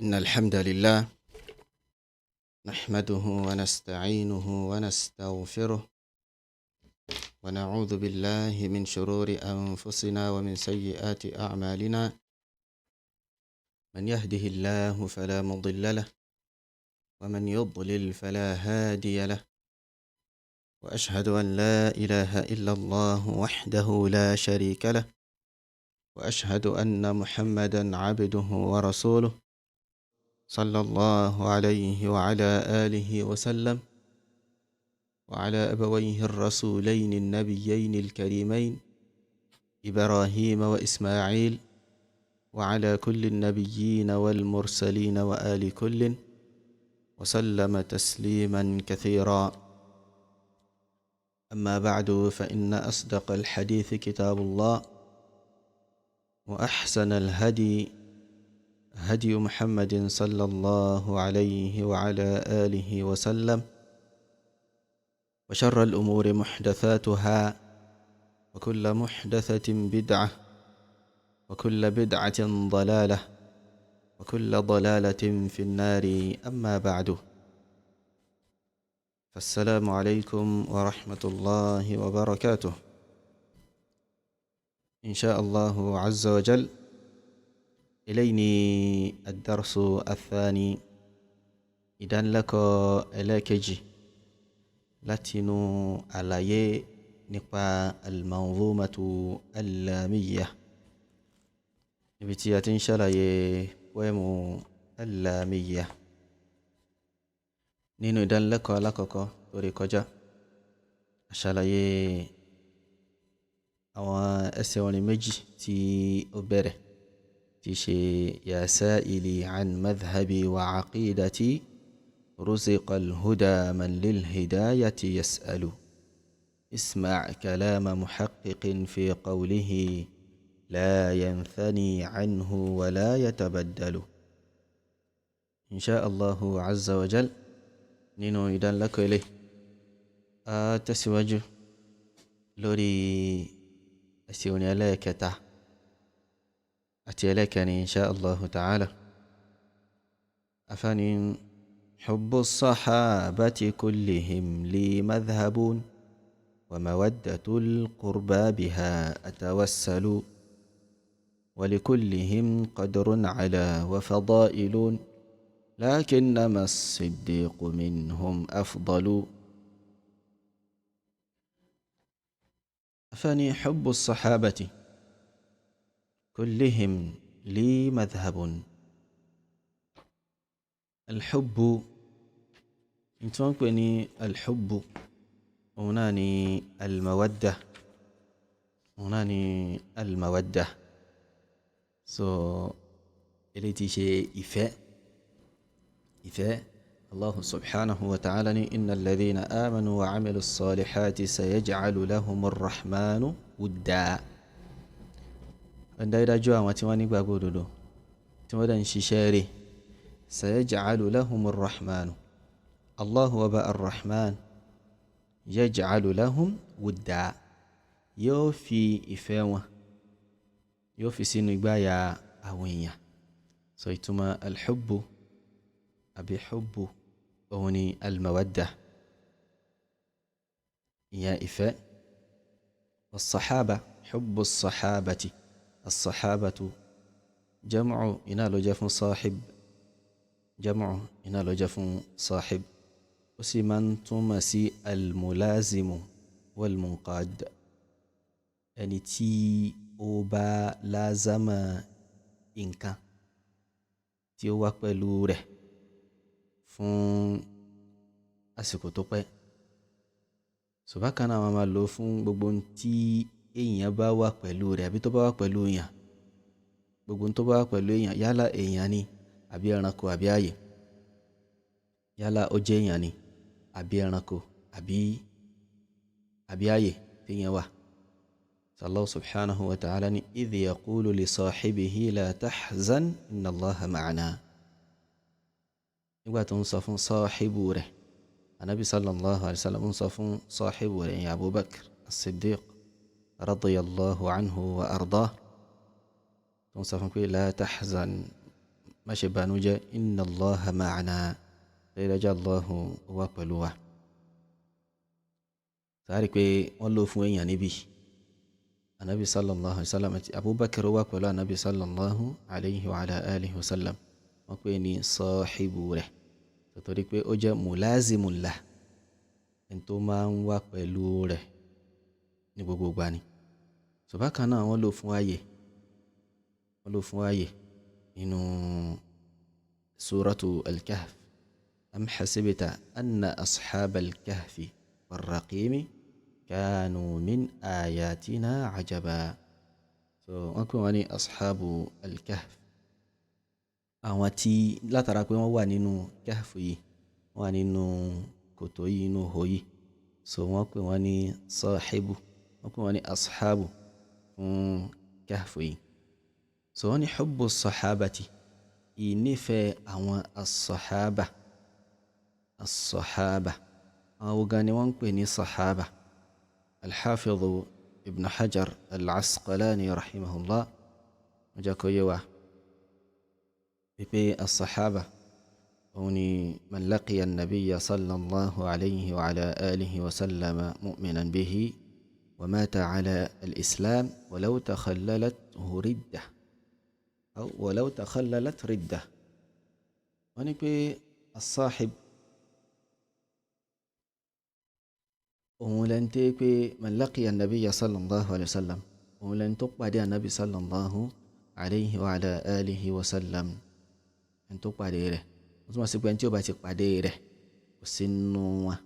إن الحمد لله نحمده ونستعينه ونستغفره ونعوذ بالله من شرور أنفسنا ومن سيئات أعمالنا، من يهده الله فلا مضل له ومن يضلل فلا هادي له، وأشهد أن لا إله إلا الله وحده لا شريك له، وأشهد أن محمدا عبده ورسوله صلى الله عليه وعلى آله وسلم، وعلى أبويه الرسولين النبيين الكريمين إبراهيم وإسماعيل، وعلى كل النبيين والمرسلين وآل كل وسلم تسليما كثيرا. أما بعد، فإن أصدق الحديث كتاب الله، وأحسن الهدي هدي محمد صلى الله عليه وعلى آله وسلم، وشر الأمور محدثاتها، وكل محدثة بدعة، وكل بدعة ضلالة، وكل ضلالة في النار. أما بعد، فالسلام عليكم ورحمة الله وبركاته. إن شاء الله عز وجل إليني الدرس الثاني ìdánilẹ́kọ̀ọ́ ẹlẹ́ẹ̀kejì látinú àlàyé nípa al-manzumatu al-lamiyya, níbi tí a ti ń ṣàlàyé pọ́ẹ̀mù al-lamiyya. Nínú ìdánilẹ́kọ̀ọ́ alákọ̀ọ́kọ́ tó rí kọjá, a ṣàlàyé àwọn ẹsẹ̀ orin méjì tí ó bẹ̀rẹ̀, tí ṣe ya sa'ili an madhhabi wa aqidati ruziqa al-huda man lil hidayati yas'alu isma' kalama muhaqqiqin fi qawlihi la yanthani anhu wa la yatabaddalu. Insha Allahu azza wa jal, nínú ìdánilẹ́kọ̀ọ́ ilé a tẹ̀síwájú lórí ẹsẹ̀ orin ẹlẹ́ẹ̀kẹta àti ẹlẹ́ẹ̀kẹrin insha Allahu ta'ala. Afáàní hubbu sahabati kullihim li madhhabun wa mawaddatul qurba biha atawassalu wa likullihim qadrun ala wa fadailun lakinnama as-siddiqu minhum afdalu. Afáàní hubbu sahabati كلهم لي مذهب. الحب انتوانكني الحب هناني المودة، هناني المودة. So eléyìí tí ṣe ìfẹ́, ìfẹ́ الله سبحانه وتعالى إن الذين آمنوا وعملوا الصالحات سيجعل لهم الرحمن ودا. Dájúdájú àwọn tí wọ́n nígbàgbọ́ òdodo tí wọ́n dẹ̀ ń ṣiṣẹ́ rẹ̀, sayaj'alu lahumur rahmanu, Allahu ọba arrahman, yaj'alu lahum wudda, yóò fi ìfẹ́ wọn, yóò fi sínú ìgbáyà àwọn èèyàn. So ìtumọ̀ alhubbu àbí hubbu òun ni almawadda, ìyẹn ìfẹ́. Was-sahaba, hubbu as-sahabati, as-sahabatu jam'u iná ló jẹ́ fún sahib, jam'u iná ló jẹ́ fún sahib, ó sì máa ń túmọ̀ sí al-mulazimu wal-munqad, ẹni tí ó bá lázama nǹkan tí ó wá pẹ̀lú rẹ̀ fún àsìkò tó pẹ́. Bákan náà wọ́n máa lò fún gbogbo ohun tí èèyàn bá wà pẹ̀lú rẹ̀ àbí tó bá wà pẹ̀lú èèyàn, gbogbo ohun tó bá wà pẹ̀lú èèyàn, yálà èèyàn ni àbí ẹranko àbí ààyè, yálà ó jẹ́ èèyàn ni àbí ẹranko àbí ààyè téèyàn wà. Allah subhanahu wa ta'ala ni idh yaqulu li sahibihi la tahzan inna Allaha ma'ana. Nígbà tó ń sọ fún sọ́ọ́hìbù rẹ̀, anabi sallallahu alayhi wa sallam ń sọ fún sọ́ọ́hìbù rẹ̀ ìyẹn Abubakar as-Siddiq radiyallahu anhu wa ardah, tó ń sọ fún pé la tahzan, Má ṣe bànújẹ́, inna Allaha ma'ana, dájúdájú Allahu ó wà pẹ̀lú wa. Sáré pé wọ́n lò fún èèyàn níbí. Anabi sallallahu alayhi wa sallam àti Abubakar wà pẹ̀lú anabi sallallahu alayhi wa ala alihi wa sallam, wọ́n pè ní sọ́ọ́hìbù rẹ̀ torí pé ó jẹ́ mulazimullah, ẹni tó máa ń wà pẹ̀lú rẹ̀ ní gbogbo ìgbà ni. So bákan náà wọ́n lò fún ààyè, wọ́n lò fún ààyè nínú suratu al-Kahf. Am hasibta anna ashab al-kahfi warraqimi kanu min ayatina ajaba. So wọ́n pè wọ́n ní ashabu al-kahf, àwọn tí látara pé wọ́n wà nínú kahf yìí, wọ́n wà nínú kòtò yìí, inú ihò yìí. So wọ́n pè wọ́n ní sahibu, wọ́n pè wọ́n ní ashabu fún kahf yìí. So wọ́n ní hubbu sahabati, ìnífẹ̀ẹ́ àwọn as-sahaba. As-sahaba, àwọn wo gan ni wọ́n ń pè ní sahaba? Al-Hafidhu Ibn Hajar Al-Asqalani rahimahullah wọ́n jẹ́ kó yé wa wípé as-sahaba òun ni man laqiya an-nabiyya sallallahu alayhi wa ala alihi wa sallama mu'minan bihi wa mata ala al-islam walau takhallalathu ridda aw walau takhallalat ridda. Wọ́n ní pé as-sahib òun lẹ́ni tó pé man laqiya an-nabiyya sallallahu alayhi wa sallam, òun lẹ́ni tó pàdé anabi sallallahu alayhi wa ala alihi wa sallam, ẹni tó pàdé rẹ̀. Wọ́n túmọ̀ sí pé ẹni tí ó bá ti pàdé rẹ̀ kò sí nínú wọn,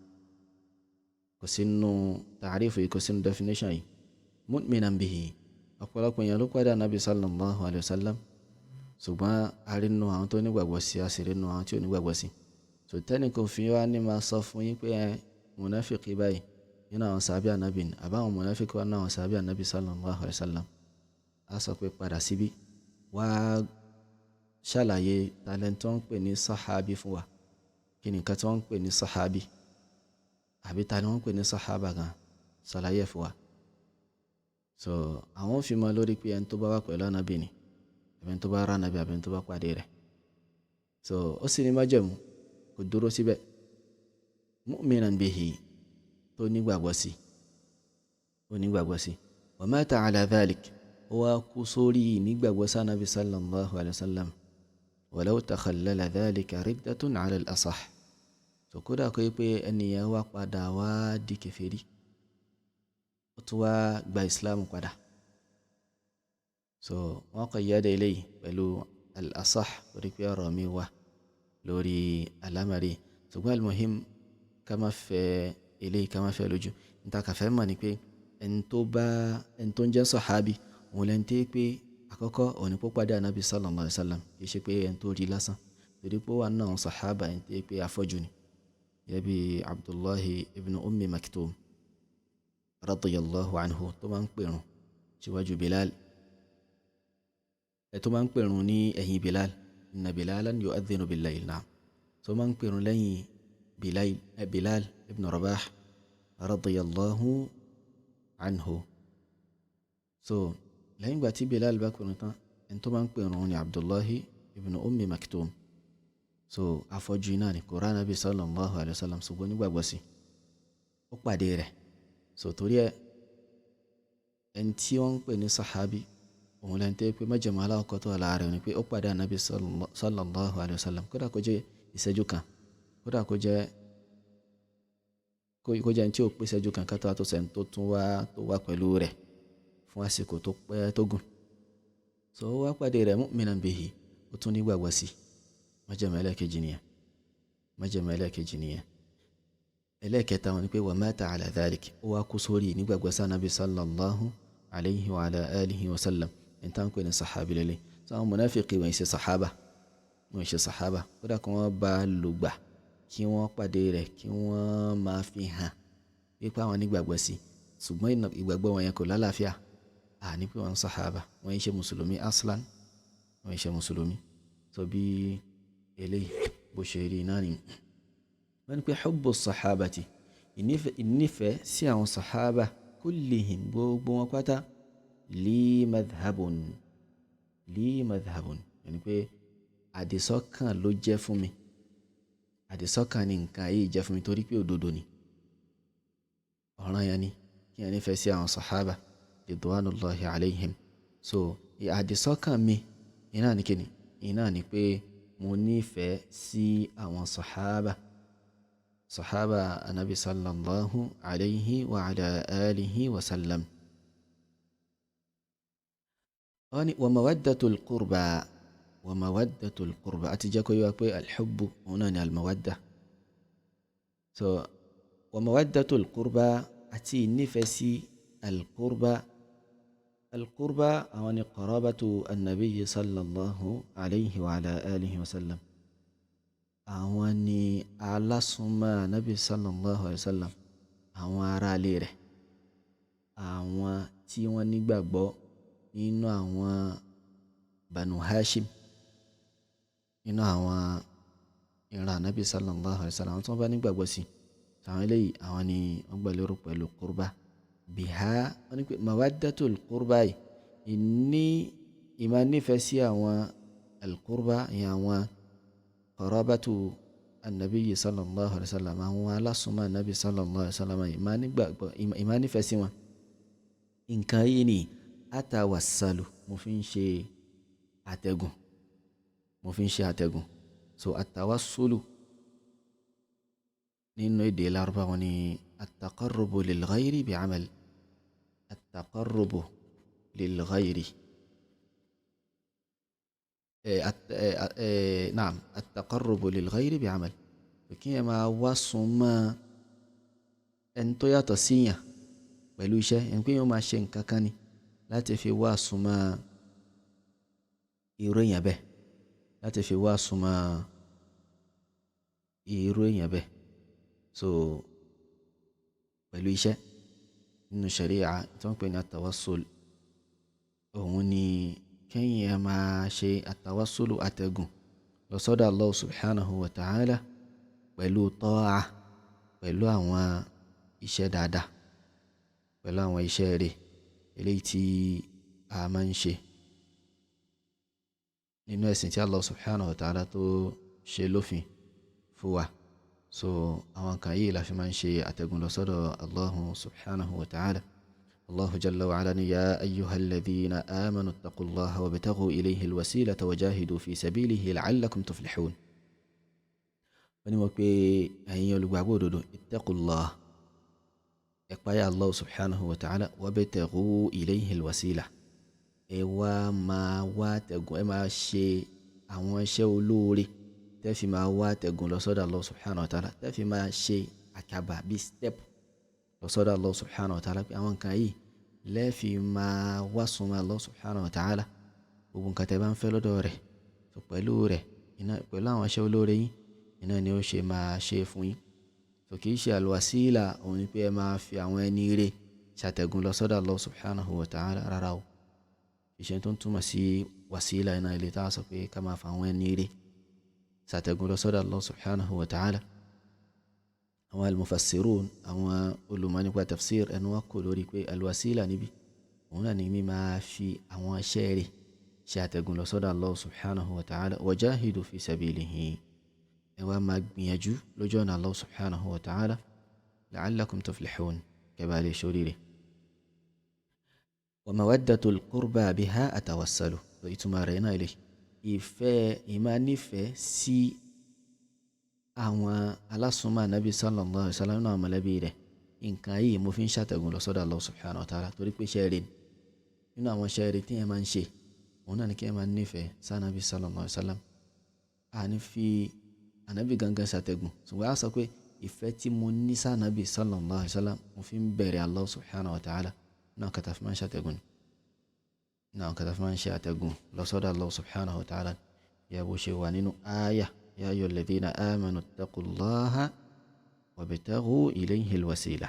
kò sí nínú tàrífù yìí, kò sí nínú definition yìí. Mu'minan bihi, ọ̀pọ̀lọpọ̀ èèyàn ló pàdé anabi sallallahu alayhi wa sallam, ṣùgbọ́n a rí nínú àwọn tó nígbàgbọ́ sí, a sì rí nínú àwọn tí ò nígbàgbọ́ sí. So tẹ́nìkan fi wá ní máa sọ fún yín pé ẹ mùnáfíkì báyìí nínú àwọn sàbí ànábì ni, àbáwọn mùnáfíkì wà nínú àwọn sàbí ànábì sallallahu alayhi wa sallam, a sọ pé padà síbí wá ṣàlàyé talent tó ń pè ní sàhábì fún wa. Kí ni nǹkan tó ń pè ní sàhábì, àbí ta ni wọ́n ń pè ní sàhábà gan, ṣàlàyé fún wa. So àwọn fi mọ lórí pé ẹni tó bá wà pẹ̀lú ànábì ni, àbí ẹni tó bá rà ànábì, àbí ẹni tó bá pàdé rẹ̀. So ó sì ní májẹ̀mú, kò dúró síbẹ̀. Mu'minan bihi, tó nígbàgbọ́ sí, ó nígbàgbọ́ sí. Wa mata ala dhalik, ó wá kú sórí nígbàgbọ́ sí ànábì sallallahu alayhi wa sallam. Walau takhallala dhalika riddatun ala al-asah. So kódà kó yẹ pé ẹnìyẹn wá padà wá di kèfèrí, ó tún wá gba islam padà. So wọ́n kọ yẹ́dẹ̀ eléyìí pẹ̀lú al-asah torí pé ọ̀rọ̀ mi wà lórí alámàrí. Ṣùgbọ́n al-muhim ká má fẹ́ eléyìí, ká má fẹ́ lójú. Níta kà fẹ́ mọ̀ ni pé ẹni tó bá, ẹni tó ń jẹ́ sọ̀hábì, òun lẹ́ni tó pé àkọ́kọ́ òun ni kó pàdé ànábì sallallahu alayhi wa sallam, kì í ṣe pé ẹni tó rí lásán, torí pé ó wà nínú àwọn sọ̀hábà ẹni tó pé afọ́jú ni, gẹ́gẹ́ bí Abdullahi ibn Ummi Maktum radiyallahu anhu tó máa ń pèrún síwájú Bilal, ẹ tó máa ń pèrún ní ẹ̀yìn Bilal, inna Bilalan yu'adhdhinu bil-layl, na'am, tó máa ń pèrún lẹ́yìn Bilal, Bilal ibn Rabah radiyallahu anhu. So lẹ́yìn ìgbà tí Bilal bá pèrún tán, ẹni tó máa ń pèrún ni Abdullahi ibn Ummi Maktum. So afọ́jú iná ni, kò rá Ànábì sallallahu alayhi wa sallam, ṣùgbọ́n nígbàgbọ́ sí, ó pàdé rẹ̀. So torí ẹ, ẹni tí wọ́n ń pè ní sahabi, òun lẹ́ni tó yẹ pé májẹ̀mú aláwọ̀kọ́ tó wà lára rẹ̀ ni pé ó pàdé Ànábì sallallahu alayhi wa sallam, kódà kó jẹ́ ìṣẹ́jú kan, kódà kó jẹ́ kó jẹ́ ẹni tí ó pé ìṣẹ́jú kan kátó àtúnṣe ẹni tó tún wá tó wá pẹ̀lú rẹ̀ fún àsìkò tó pẹ́ tó gùn. So ó wá pàdé rẹ̀ mu'minan bihi, ó tún nígbàgbọ́ sí. Májẹ̀mú ẹlẹ́ẹ̀kejì nìyẹn, májẹ̀mú ẹlẹ́ẹ̀kejì nìyẹn. Ẹlẹ́ẹ̀kẹta wọn ni pé wa mata ala dhalik, ó wá kú sórí nígbàgbọ́ sí Ànábì sallallahu alayhi wa ala alihi wa sallam, ẹni tá ń pè ní sàhábì lélẹ̀. So àwọn mùnáfíkì wọ́n ṣe sàhábà, wọ́n ṣe sàhábà, kódà kí wọ́n bá lùgbà, kí wọ́n pàdé rẹ̀, kí wọ́n máa fi hàn wípé àwọn nígbàgbọ́ sí, ṣùgbọ́n ìgbàgbọ́ wọn yẹn kò lálàáfíà. À ní pé wọ́n ń sàhábà, wọ́n ń ṣe mùsùlùmí aslan, wọ́n ń ṣe mùsùlùmí. So bí eléyìí bó ṣe rí náà ni. Wọ́n ní pé hubbu sàhábàtì, ìnífẹ̀ẹ́ sí àwọn sàhábà kullihim, gbogbo wọn pátá, li madhhabun, li madhhabun, yẹni pé Àdìsọ́kàn ló jẹ́ fún mi, àdìsọ́kàn ni nǹkan yìí jẹ́ fún mi torí pé òdodo ni. Ọ̀ranyàn ni kí ẹ nífẹ̀ẹ́ sí àwọn sàhábà ridwanullahi alayhim. So àdìsọ́kàn mi iná ni kíni? Iná ni pé mo nífẹ̀ẹ́ sí àwọn sàhábà, sàhábà anabi sallallahu alayhi wa ala alihi wa sallam. Wọ́n ní wa mawaddatul qurba, wa mawaddatul qurba àti jẹ́ kó yé wa pé alhubbu òun náà ni almawadda. So wa mawaddatul qurba àti ìnífẹ̀ẹ́ sí alqurba. Alqurba àwọn ni qarabatu annabiyyi sallallahu alayhi wa ala alihi wa sallam, àwọn ni alásùnmọ́ anabi sallallahu alayhi wa sallam, àwọn ará ilé rẹ̀, àwọn tí wọ́n nígbàgbọ́ nínú àwọn Banu Hashim, nínú àwọn ìran anabi sallallahu alayhi wa sallam, àwọn tí wọ́n bá nígbàgbọ́ sí àwọn eléyìí, àwọn ni wọ́n gbà lérò pẹ̀lú qurba. Biha, wọ́n ní pé mawaddatul qurba yìí, ìní ìmá nífẹ̀ẹ́ sí àwọn alqurba, ìyẹn àwọn qarabatu annabiyyi sallallahu alayhi wa sallam, àwọn alásùnmọ́ anabi sallallahu alayhi wa sallam, ìmá nífẹ̀ẹ́ sí wọn. Nǹkan yìí ni atawassalu, mo fi ń ṣe àtẹ̀gùn, mo fi ń ṣe àtẹ̀gùn. So atawassulu nínú èdè Lárúbáwá ni at-taqarrubu lil-ghayri bi'amal, at-taqarrubu lil-ghayri, naam, at-taqarrubu lil-ghayri bi'amal, kí ẹ máa wá súnmọ́ ẹni tó yàtọ̀ síyàn pẹ̀lú iṣẹ́, ẹni pé yóò máa ṣe nǹkan kan ni láti fi wá súnmọ́ irú èèyàn bẹ́ẹ̀, láti fi wá súnmọ́ irú èèyàn bẹ́ẹ̀. So pẹ̀lú iṣẹ́ nínú ṣẹ̀ríà tí wọ́n ń pè ní atawassul, òun ni kẹ́yìn ẹ máa ṣe atawassulu àtẹ̀gùn lọ sọ́dọ̀ Allah subhanahu wa ta'ala pẹ̀lú tọ́à, pẹ̀lú àwọn iṣẹ́ dáadáa, pẹ̀lú àwọn iṣẹ́ rere eléyìí tí a máa ń ṣe nínú ẹ̀sìn tí Allah subhanahu wa ta'ala tó ṣe lófin fún wa. So àwọn nǹkan yìí la fi máa ń ṣe àtẹ̀gùn lọ sọ́dọ̀ Allahu subhanahu wa ta'ala. Allahu jalla wa ala ni ya ayyuhal ladhina amanu ittaqullaha wabtaghu ilayhi alwasilata wajahidu fi sabilihi la'allakum tuflihun. Wọ́n ní mo pé ẹ̀yin olùgbàgbọ́ òdodo, ittaqullah, ẹ páyà Allah subhanahu wa ta'ala, wabtaghu ilayhi alwasila, ẹ wá máa wá àtẹ̀gùn, ẹ máa ṣe àwọn iṣẹ́ olóore tẹ́ fi máa wá àtẹ̀gùn lọ sọ́dọ̀ Allah subhanahu wa ta'ala, tẹ́ fi máa ṣe àkàbà bíi step lọ sọ́dọ̀ Allah subhanahu wa ta'ala, pé àwọn nǹkan yìí lẹ́ fi máa wá súnmọ́ Allah subhanahu wa ta'ala. Gbogbo nǹkan tẹ́ bá ń fẹ́ lọ́dọ̀ rẹ̀, tó pẹ̀lú rẹ̀, iná pẹ̀lú àwọn iṣẹ́ olóore yín, iná ni ó ṣe máa ṣe fún yín. Tó kì í ṣe alwasila, òun ni pé ẹ máa fi àwọn ẹni rere ṣàtẹ̀gùn lọ sọ́dọ̀ Allah subhanahu wa ta'ala, rárá o. Ìṣe tó ń túmọ̀ sí wasila iná ilé tá a sọ pé ká máa fa àwọn ẹni rere ṣàtẹ̀gùn lọ sọ́dọ̀ Allah subhanahu wa ta'ala. Àwọn al-mufassirun, àwọn olùmọ̀ nípa tafsir, ẹnu wọn kò lórí pé alwasila níbí òun náà ni mí máa fi àwọn iṣẹ́ rẹ̀ ṣe àtẹ̀gùn lọ sọ́dọ̀ Allah subhanahu wa ta'ala. Wajahidu fi sabilihi, ẹ wá máa gbìyànjú lójú ọ̀nà Allah subhanahu wa ta'ala, la'allakum tuflihun, kẹ́ bá lè ṣoríire. Wa mawaddatul qurba biha atawassalu, ìtumọ̀ rẹ̀ náà lè ìfẹ́ ìmánífẹ̀ẹ́ sí àwọn alásùnmọ́ ànábì sallallahu alaihi wasallam náà mọ̀lẹ́bí rẹ̀, nǹkan yìí mo fi ń ṣàtẹ̀gùn lọ sọ́dọ̀ Allah subhanahu wa ta'ala, torí pé iṣẹ́ rere nínú àwọn iṣẹ́ rere tí ẹ máa ń ṣe, òun náà ni kí ẹ máa nífẹ̀ẹ́ sànábì sallallahu alaihi wasallam. A ní fi ànábì gangan ṣàtẹ̀gùn, ṣùgbọ́n a sọ pé ìfẹ́ tí mo ní sànábì sallallahu alaihi wasallam mo fi ń bẹ̀rẹ̀ Allah subhanahu wa ta'ala, náà kàtà fi máa ń ṣàtẹ̀gùn, náà kàtà fi máa ń ṣe àtẹ̀gùn lọ sọ́dọ̀ Allah subhanahu wa ta'ala. Yẹ bó ṣe wà nínú áyà ya ayyuhal ladhina amanu ittaqullaha wabtaghu ilayhi alwasila.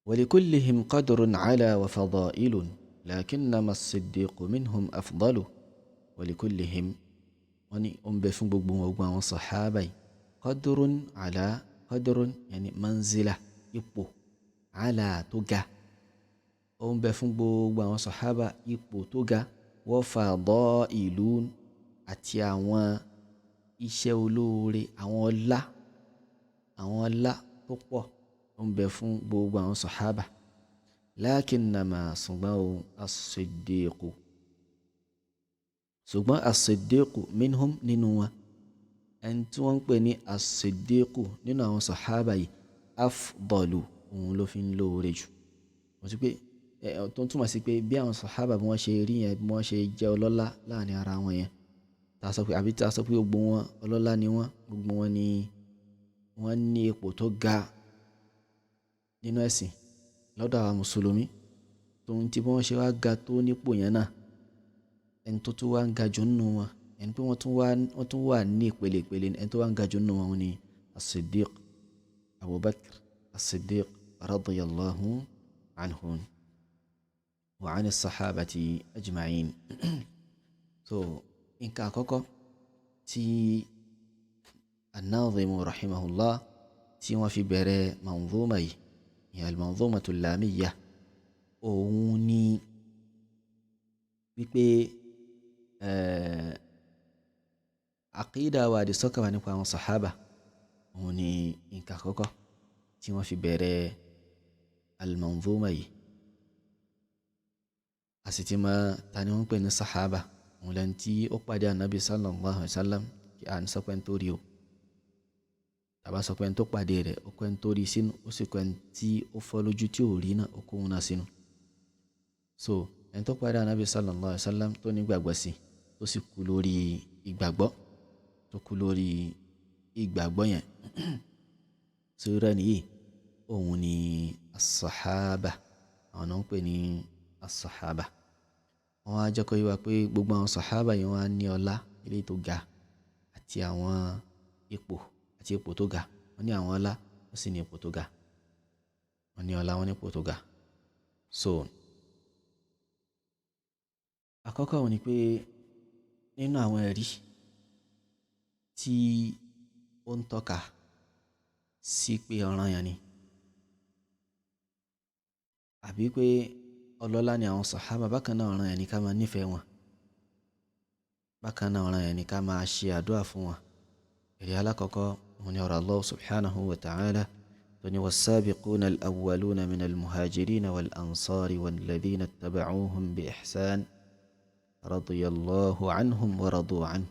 ولكلهم قدر على وفضائل لكنما الصديق منهم أفضل. ولكلهم، wọ́n ní ó ń bẹ fún gbogbo wọn, gbogbo àwọn sàhábà yìí, qadrun ala, qadrun yani manzila, ipò, ala tó ga, ó ń bẹ fún gbogbo àwọn sàhábà ipò tó ga, wa fadailun, àti àwọn iṣẹ́ olóore, àwọn ọlá, àwọn ọlá tó pọ̀ tó ń bẹ fún gbogbo àwọn sàhábà. Lakinnama, ṣùgbọ́n o, as-siddiqu, ṣùgbọ́n as-siddiqu minhum, nínú wọn, ẹni tí wọ́n ń pè ní as-siddiqu nínú àwọn sàhábà yìí, afdalu, òun ló fi ń lóore jù. Wọ́n ti pé tó ń túmọ̀ sí pé bí àwọn sàhábà bí wọ́n ṣe rí yẹn, bí wọ́n ṣe jẹ́ ọlọ́lá láàrin ara wọn yẹn, tá a sọ pé, àbí tá a sọ pé gbogbo wọn ọlọ́lá ni wọ́n, gbogbo wọn ni wọ́n ní ipò tó ga nínú ẹ̀sìn lọ́dọ̀ àwọn mùsùlùmí. Tòun tí bí wọ́n ṣe wá ga tó nípò yẹn náà, ẹni tó tún wá ń ga jù nínú wọn, ẹni pé wọ́n tún wà ní ìpele ìpele, ẹni tó wá ń ga jù nínú wọn ni as-Siddiq, Abubakar as-Siddiq radiyallahu anhu wa ani as-sahabati ajma'in. So nǹkan àkọ́kọ́ tí an-Nadhimu rahimahullah tí wọ́n fi bẹ̀rẹ̀ manzuma yìí, ìyẹn al-manzumatu al-lamiyya, òun ni wípé àkídà wa, àdìsọ́kàn wa nípa àwọn sàhábà, òun ni nǹkan àkọ́kọ́ tí wọ́n fi bẹ̀rẹ̀ al-manzuma yìí. A sì ti mọ ta ni wọ́n ń pè ní sàhábà, òun lẹni tí ó pàdé ànábì sallallahu alayhi wa sallam, kí à ń sọ pé ń tó rí o, tàbá sọ pé ń tó pàdé rẹ̀, ó kọ́ ń tó rí sínú, ó sì kọ́ ń tí ó fọ́ lójú tí ò rí náà, ó kó òun náà sínú. So ẹni tó pàdé ànábì sallallahu alayhi wa sallam tó nígbàgbọ́ sí, tó sì kú lórí ìgbàgbọ́, tó kú lórí ìgbàgbọ́ yẹn, so irú ẹni yìí òun ni as-sahaba, àwọn náà ń pè ní as-sahaba. Wọ́n á jẹ́ kó yé wa pé gbogbo àwọn sahaba yìí wọ́n á ní ọlá ilé tó ga àti àwọn ipò, àti ipò tó ga. Wọ́n ní àwọn ọlá, wọ́n sì ní ipò tó ga. Wọ́n ní ọlá, wọ́n ní ipò tó ga. So àkọ́kọ́ òun ni pé nínú àwọn ẹ̀rí tí ó ń tọ́ka sí pé ọ̀ranyàn ni, àbí pé ọlọ́lá ni àwọn sàhábà, bákan náà ọ̀ranyàn ni ká máa nífẹ̀ẹ́ wọn, bákan náà ọ̀ranyàn ni ká máa ṣe àdúrà fún wọn. Ẹ̀rí alákọ̀ọ́kọ́ òun ni ọ̀rọ̀ Allah subhanahu wa ta'ala tó ní was-sabiquna al-awwaluna mina al-muhajirina wal-ansari wal-ladhina ittaba'uhum bi ihsan radiyallahu anhum wa radu anhu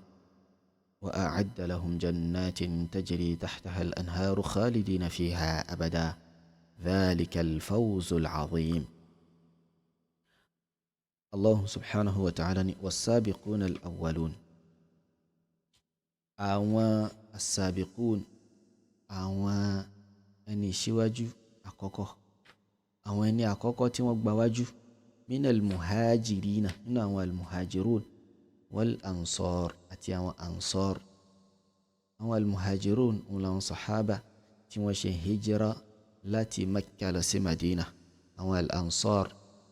wa a'adda lahum jannatin tajri tahtaha al-anharu khalidina fiha abada dhalika al-fawzu al-'azim. Allah subhanahu wa ta'ala ni was-sabiquna al-awwalun, àwọn as-sabiqun, àwọn ẹni ìṣíwájú àkọ́kọ́, àwọn ẹni àkọ́kọ́ tí wọ́n gbawájú, minal muhajirina, nínú àwọn al-muhajirun, wal ansar, àti àwọn ansar. Àwọn al-muhajirun òun làwọn sàhábà tí wọ́n ṣe hijira láti Makka lọ sí Madina. Àwọn al-ansar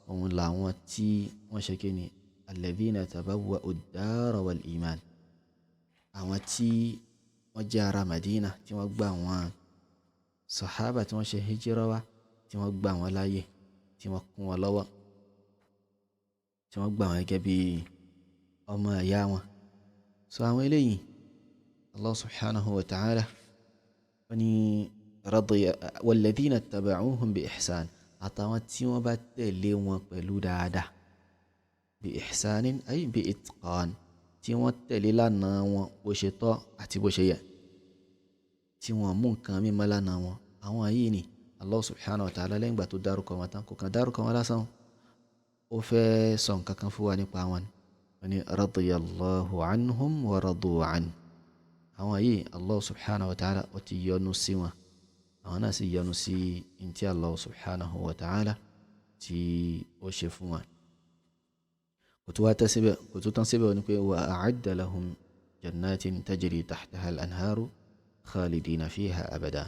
òun làwọn tí wọ́n ṣe kíni, alladhina tabawwa'u ad-dara wal iman, àwọn tí wọ́n jẹ́ ará Madina tí wọ́n gba àwọn sàhábà tí wọ́n ṣe hijira wá, tí wọ́n gbà wọ́n láàyè, tí wọ́n kún wọn lọ́wọ́, tí wọ́n gbà wọ́n gẹ́gẹ́ bí ọmọ ìyá wọn. So àwọn eléyìí Allah subhanahu wa ta'ala wọ́n ní radiya walladhina taba'uhum bi ihsan, àtàwọn tí wọ́n bá tẹ̀lé wọn pẹ̀lú dáadáa, bi ihsanin ay bi itqan, tí wọ́n tẹ̀lé lánàá wọn bó ṣe tọ́ àti bó ṣe yẹ, tí wọ́n mú nǹkan mímọ́ lánàá wọn. Àwọn yìí ni Allah subhanahu wa ta'ala lẹ́yìn ìgbà tó dárúkọ wọn tán, kò kàn dárúkọ wọn lásán, ó fẹ́ sọ nǹkan kan fún wa nípa wọn. Wọ́n ní radiyallahu anhum wa radu an. Àwọn yìí Allah subhanahu wa ta'ala ó ti yọ́nú sí wọn, àwọn náà sì yọ́nú sí ntí Allah subhanahu wa ta'ala tí ó ṣe fún wọn. Kò tún wá tẹ́ síbẹ̀, kò tún tán síbẹ̀, ní pé wa a'adda lahum jannatin tajri tahtaha al-anharu khalidina fiha abada.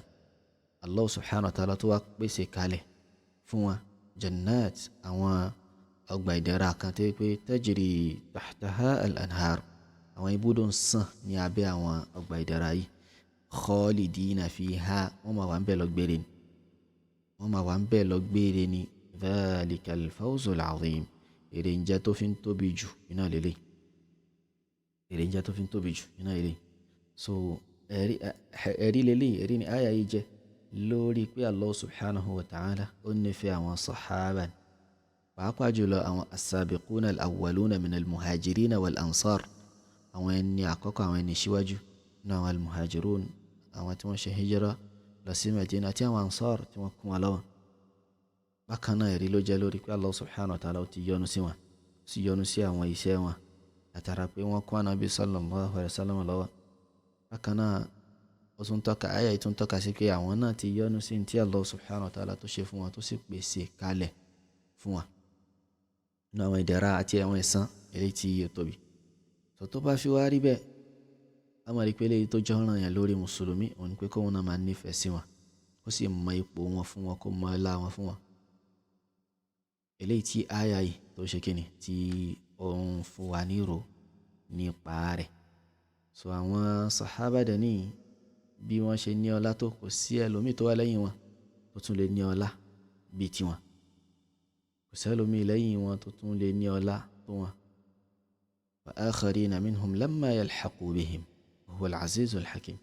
Allah subhanahu wa ta'ala tó wá pèsè kalẹ̀ fún wọn jannat, àwọn ọgbà ìdẹ̀ra kan tó yẹ pé tajri tahtaha al-anhar, àwọn ibùdó ń sàn ní abẹ́ àwọn ọgbà ìdẹ̀ra yìí, khalidina fiha, wọ́n máa wà ń bẹ̀ lọ gbére ni, wọ́n máa wà ń bẹ̀ lọ gbére ni. Dhalika al-fawzul azim, èrè ń jẹ́ tó fi ń tóbi jù iná lélẹ̀, Èrè ń jẹ́ tó fi ń tóbi jù iná èrè. So ẹ̀rí lélẹ́yìí, ẹ̀rí ni àyà yìí jẹ́ lórí pé Allah subhanahu wa ta'ala ó nífẹ̀ẹ́ àwọn sàhábà, pàápàá jùlọ àwọn as-sabiquna al-awwaluna min al-muhajirina wal-ansar, àwọn ẹni àkọ́kọ́, àwọn ẹni síwájú nínú àwọn al-muhajirun, àwọn tí wọ́n ṣe hijira lọ sí Medina, àti àwọn ansar tí wọ́n kún wọn lọ́wọ́. Bákan náà, ẹ̀rí ló jẹ́ lórí pé Allah subhanahu wa ta'ala ó ti yọ́nú sí wọn, ó sì yọ́nú sí àwọn iṣẹ́ wọn látara pé wọ́n kún Ànábì sallallahu alayhi wa sallam lọ́wọ́. Bákan náà, ó tún tọ́ka, àyà yìí tún tọ́ka sí pé àwọn náà ti yọ́nú sí tí Allah subhanahu wa ta'ala tó ṣe fún wọn, tó sì pèsè kalẹ̀ fún wọn nínú àwọn ìdẹ̀ra àti àwọn ẹ̀san eléyìí tí ó tóbi. Tó bá fi wá rí bẹ́ẹ̀, a máa rí pé eléyìí tó jẹ́ ọ̀ranyàn lórí mùsùlùmí òun ni pé kóun náà máa nífẹ̀ẹ́ sí wọn, kó sì mọ ipò wọn fún wọn, kó mọ ọlá wọn fún wọn. Eléyìí tí àyà yìí tó ṣe kíni tí ó ń fún wa nírò nípa rẹ̀. So àwọn sàhábà dẹ̀ ní bí wọ́n ṣe ní ọlá tó, kò sí ẹlòmíì tó wá lẹ́yìn wọn tó tún lè ní ọlá bíi tiwọn. Kò sí ẹlòmíì lẹ́yìn wọn tó tún lè ní ọlá tó wọn. Wa akharina minhum lamma yalhaqu bihim wa huwa al-azizu al-hakim.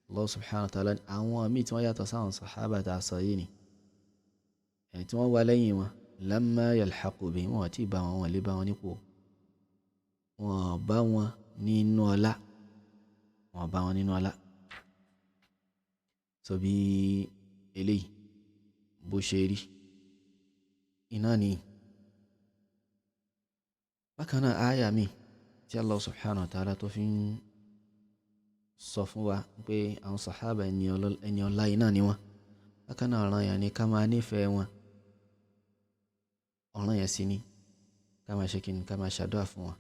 Allah subhanahu wa ta'ala, àwọn míì tí wọ́n yàtọ̀ sáwọn sàhábà tá a sọ yìí ni, ẹ̀ tí wọ́n wá lẹ́yìn wọn, lamma yalhaqu bihim, wọn àti bá wọn, wọn lè bá wọn nípò, wọn bá wọn nínú ọlá, wọn bá wọn nínú ọlá. So bí eléyìí bó ṣe rí iná ni. Bákan náà, àyà mi tí Allah subhanahu wa ta'ala tó fi ń sọ fún wa pé àwọn sàhábà ẹni ọlá iná ni wọn. Bákan náà, ọ̀ranyàn ni ká máa nífẹ̀ẹ́ wọn, ọ̀ranyàn sì ni ká máa ṣe kíni, ká máa ṣàdúrà fún wọn.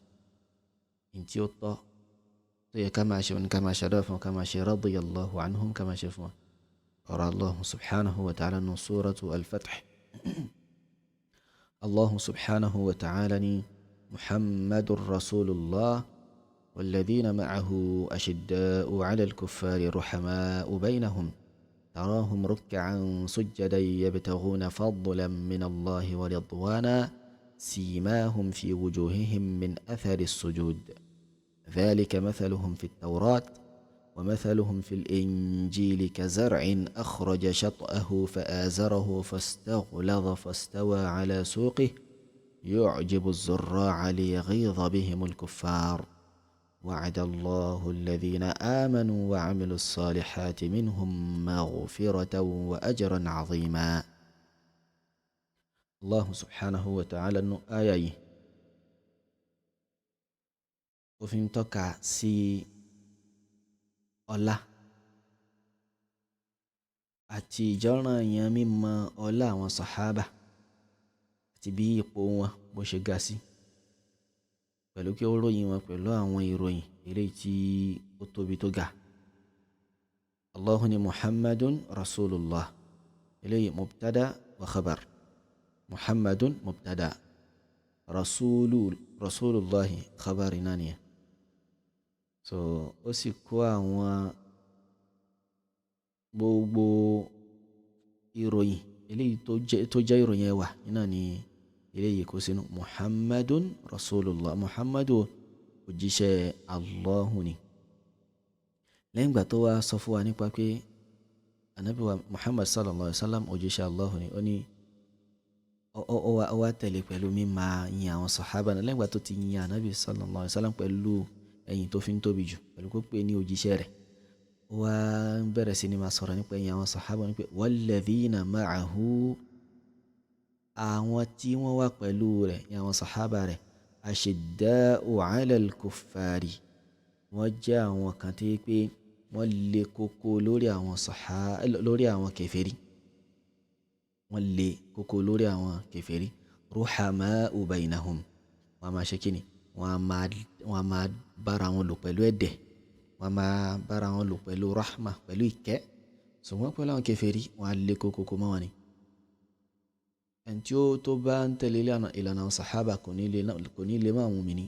Ní tí ó tọ́ tó yẹ ká máa ṣe ní ká máa ṣàdúrà fún wọn, ká máa ṣe radiyallahu anhum, ká máa ṣe fún wọn. Ọ̀rọ̀ Allah subhanahu wa ta'ala nù suratu al-Fath. Allah subhanahu wa ta'ala ni Muhammadur Rasulullah والذين معه أشداء على الكفار رحماء بينهم تراهم ركعا سجدا يبتغون فضلا من الله ورضوانا سيماهم في وجوههم من أثر السجود ذلك مثلهم في التوراة ومثلهم في الإنجيل كزرع أخرج شطأه فآزره فاستغلظ فاستوى على سوقه يعجب الزراع ليغيظ بهم الكفار وعد الله الذين آمنوا وعملوا الصالحات منهم مغفرة وأجرا عظيما. الله سبحانه وتعالى nú àyà yìí, ó fi ń tọ́ka sí ọlá àti ìjọ́ranyàn mímọ̀ ọlá àwọn sàhábà àti bí ipò wọn bó ṣe ga sí, pẹ̀lú kí ó ròyìn wọn pẹ̀lú àwọn ìròyìn eléyìí tí ó tóbi tó ga. Allahu ni Muhammadun Rasulullah, eléyìí mubtada wa khabar. Muhammadun mubtada, Rasulullahi khabar iná nìyẹn. So ó sì kó àwọn gbogbo ìròyìn eléyìí tó jẹ́ ìròyìn ẹwà iná ni eléyìí kó sínú. Muhammadun Rasulullah, Muhammadu òjíṣẹ́ Allahu ni. Lẹ́yìn ìgbà tó wá sọ fún wa nípa pé Ànábì wa Muhammad sallallahu alaihi wa sallam òjíṣẹ́ Allahu ni, ó ní ó wá tẹ̀lé pẹ̀lú mímá yin àwọn sàhábà náà. Lẹ́yìn ìgbà tó ti yin Ànábì sallallahu alaihi wa sallam pẹ̀lú ẹ̀yìn tó fi ń tóbi jù, pẹ̀lú kó pé ní òjíṣẹ́ rẹ̀, ó wá bẹ̀rẹ̀ sí ní máa sọ̀rọ̀ nípa ẹ̀yìn àwọn sàhábà ní pé walladhina ma'ahu, àwọn tí wọ́n wà pẹ̀lú rẹ̀ ní àwọn sàhábà rẹ̀, ashidda'u 'ala al-kuffari, wọ́n jẹ́ àwọn kan tí pé wọ́n le koko lórí àwọn lórí àwọn kèfèrí, wọ́n le koko lórí àwọn kèfèrí, ruhama'u baynahum, wọ́n a máa ṣe kíni, wọ́n a máa bára wọn lò pẹ̀lú ẹ̀dẹ̀, wọ́n a máa bára wọn lò pẹ̀lú rahma, pẹ̀lú ìkẹ́. Ṣùgbọ́n pẹ̀lú àwọn kèfèrí, wọ́n á le koko kó mọ́ wọn ni. Ẹni tí ó tó bá ń tẹ̀lé ìlànà àwọn sàhábà kò ní lè mọ́ àwọn mùmínì.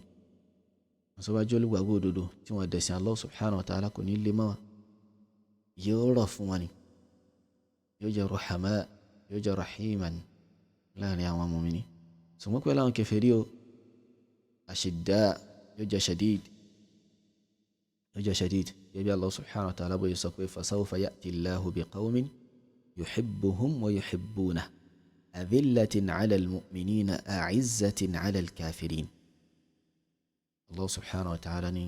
Àwọn tó bá jẹ́ olùgbàgbọ́ òdodo tí wọ́n dẹ̀sìn Allah subhanahu wa ta'ala kò ní lè mọ́ wọn. Yóò rọ̀ fún wọn ni. Yóò jẹ́ ruhama, yóò jẹ́ rahiman láàrin àwọn mùmínì. Ṣùgbọ́n pẹ̀lú àwọn kèfèrí o, àṣìdá yóò jẹ́ shadid, Ó jẹ́ shadid. Gẹ́gẹ́ bí Allah subhanahu wa ta'ala bóyá sọ pé fasawfa ya'ti Allahu biqawmin yuhibbuhum wa yuhibbunahu adhillatin 'ala al-mu'minina a'izzatin 'ala al-kafirin. Allah subhanahu wa ta'ala ni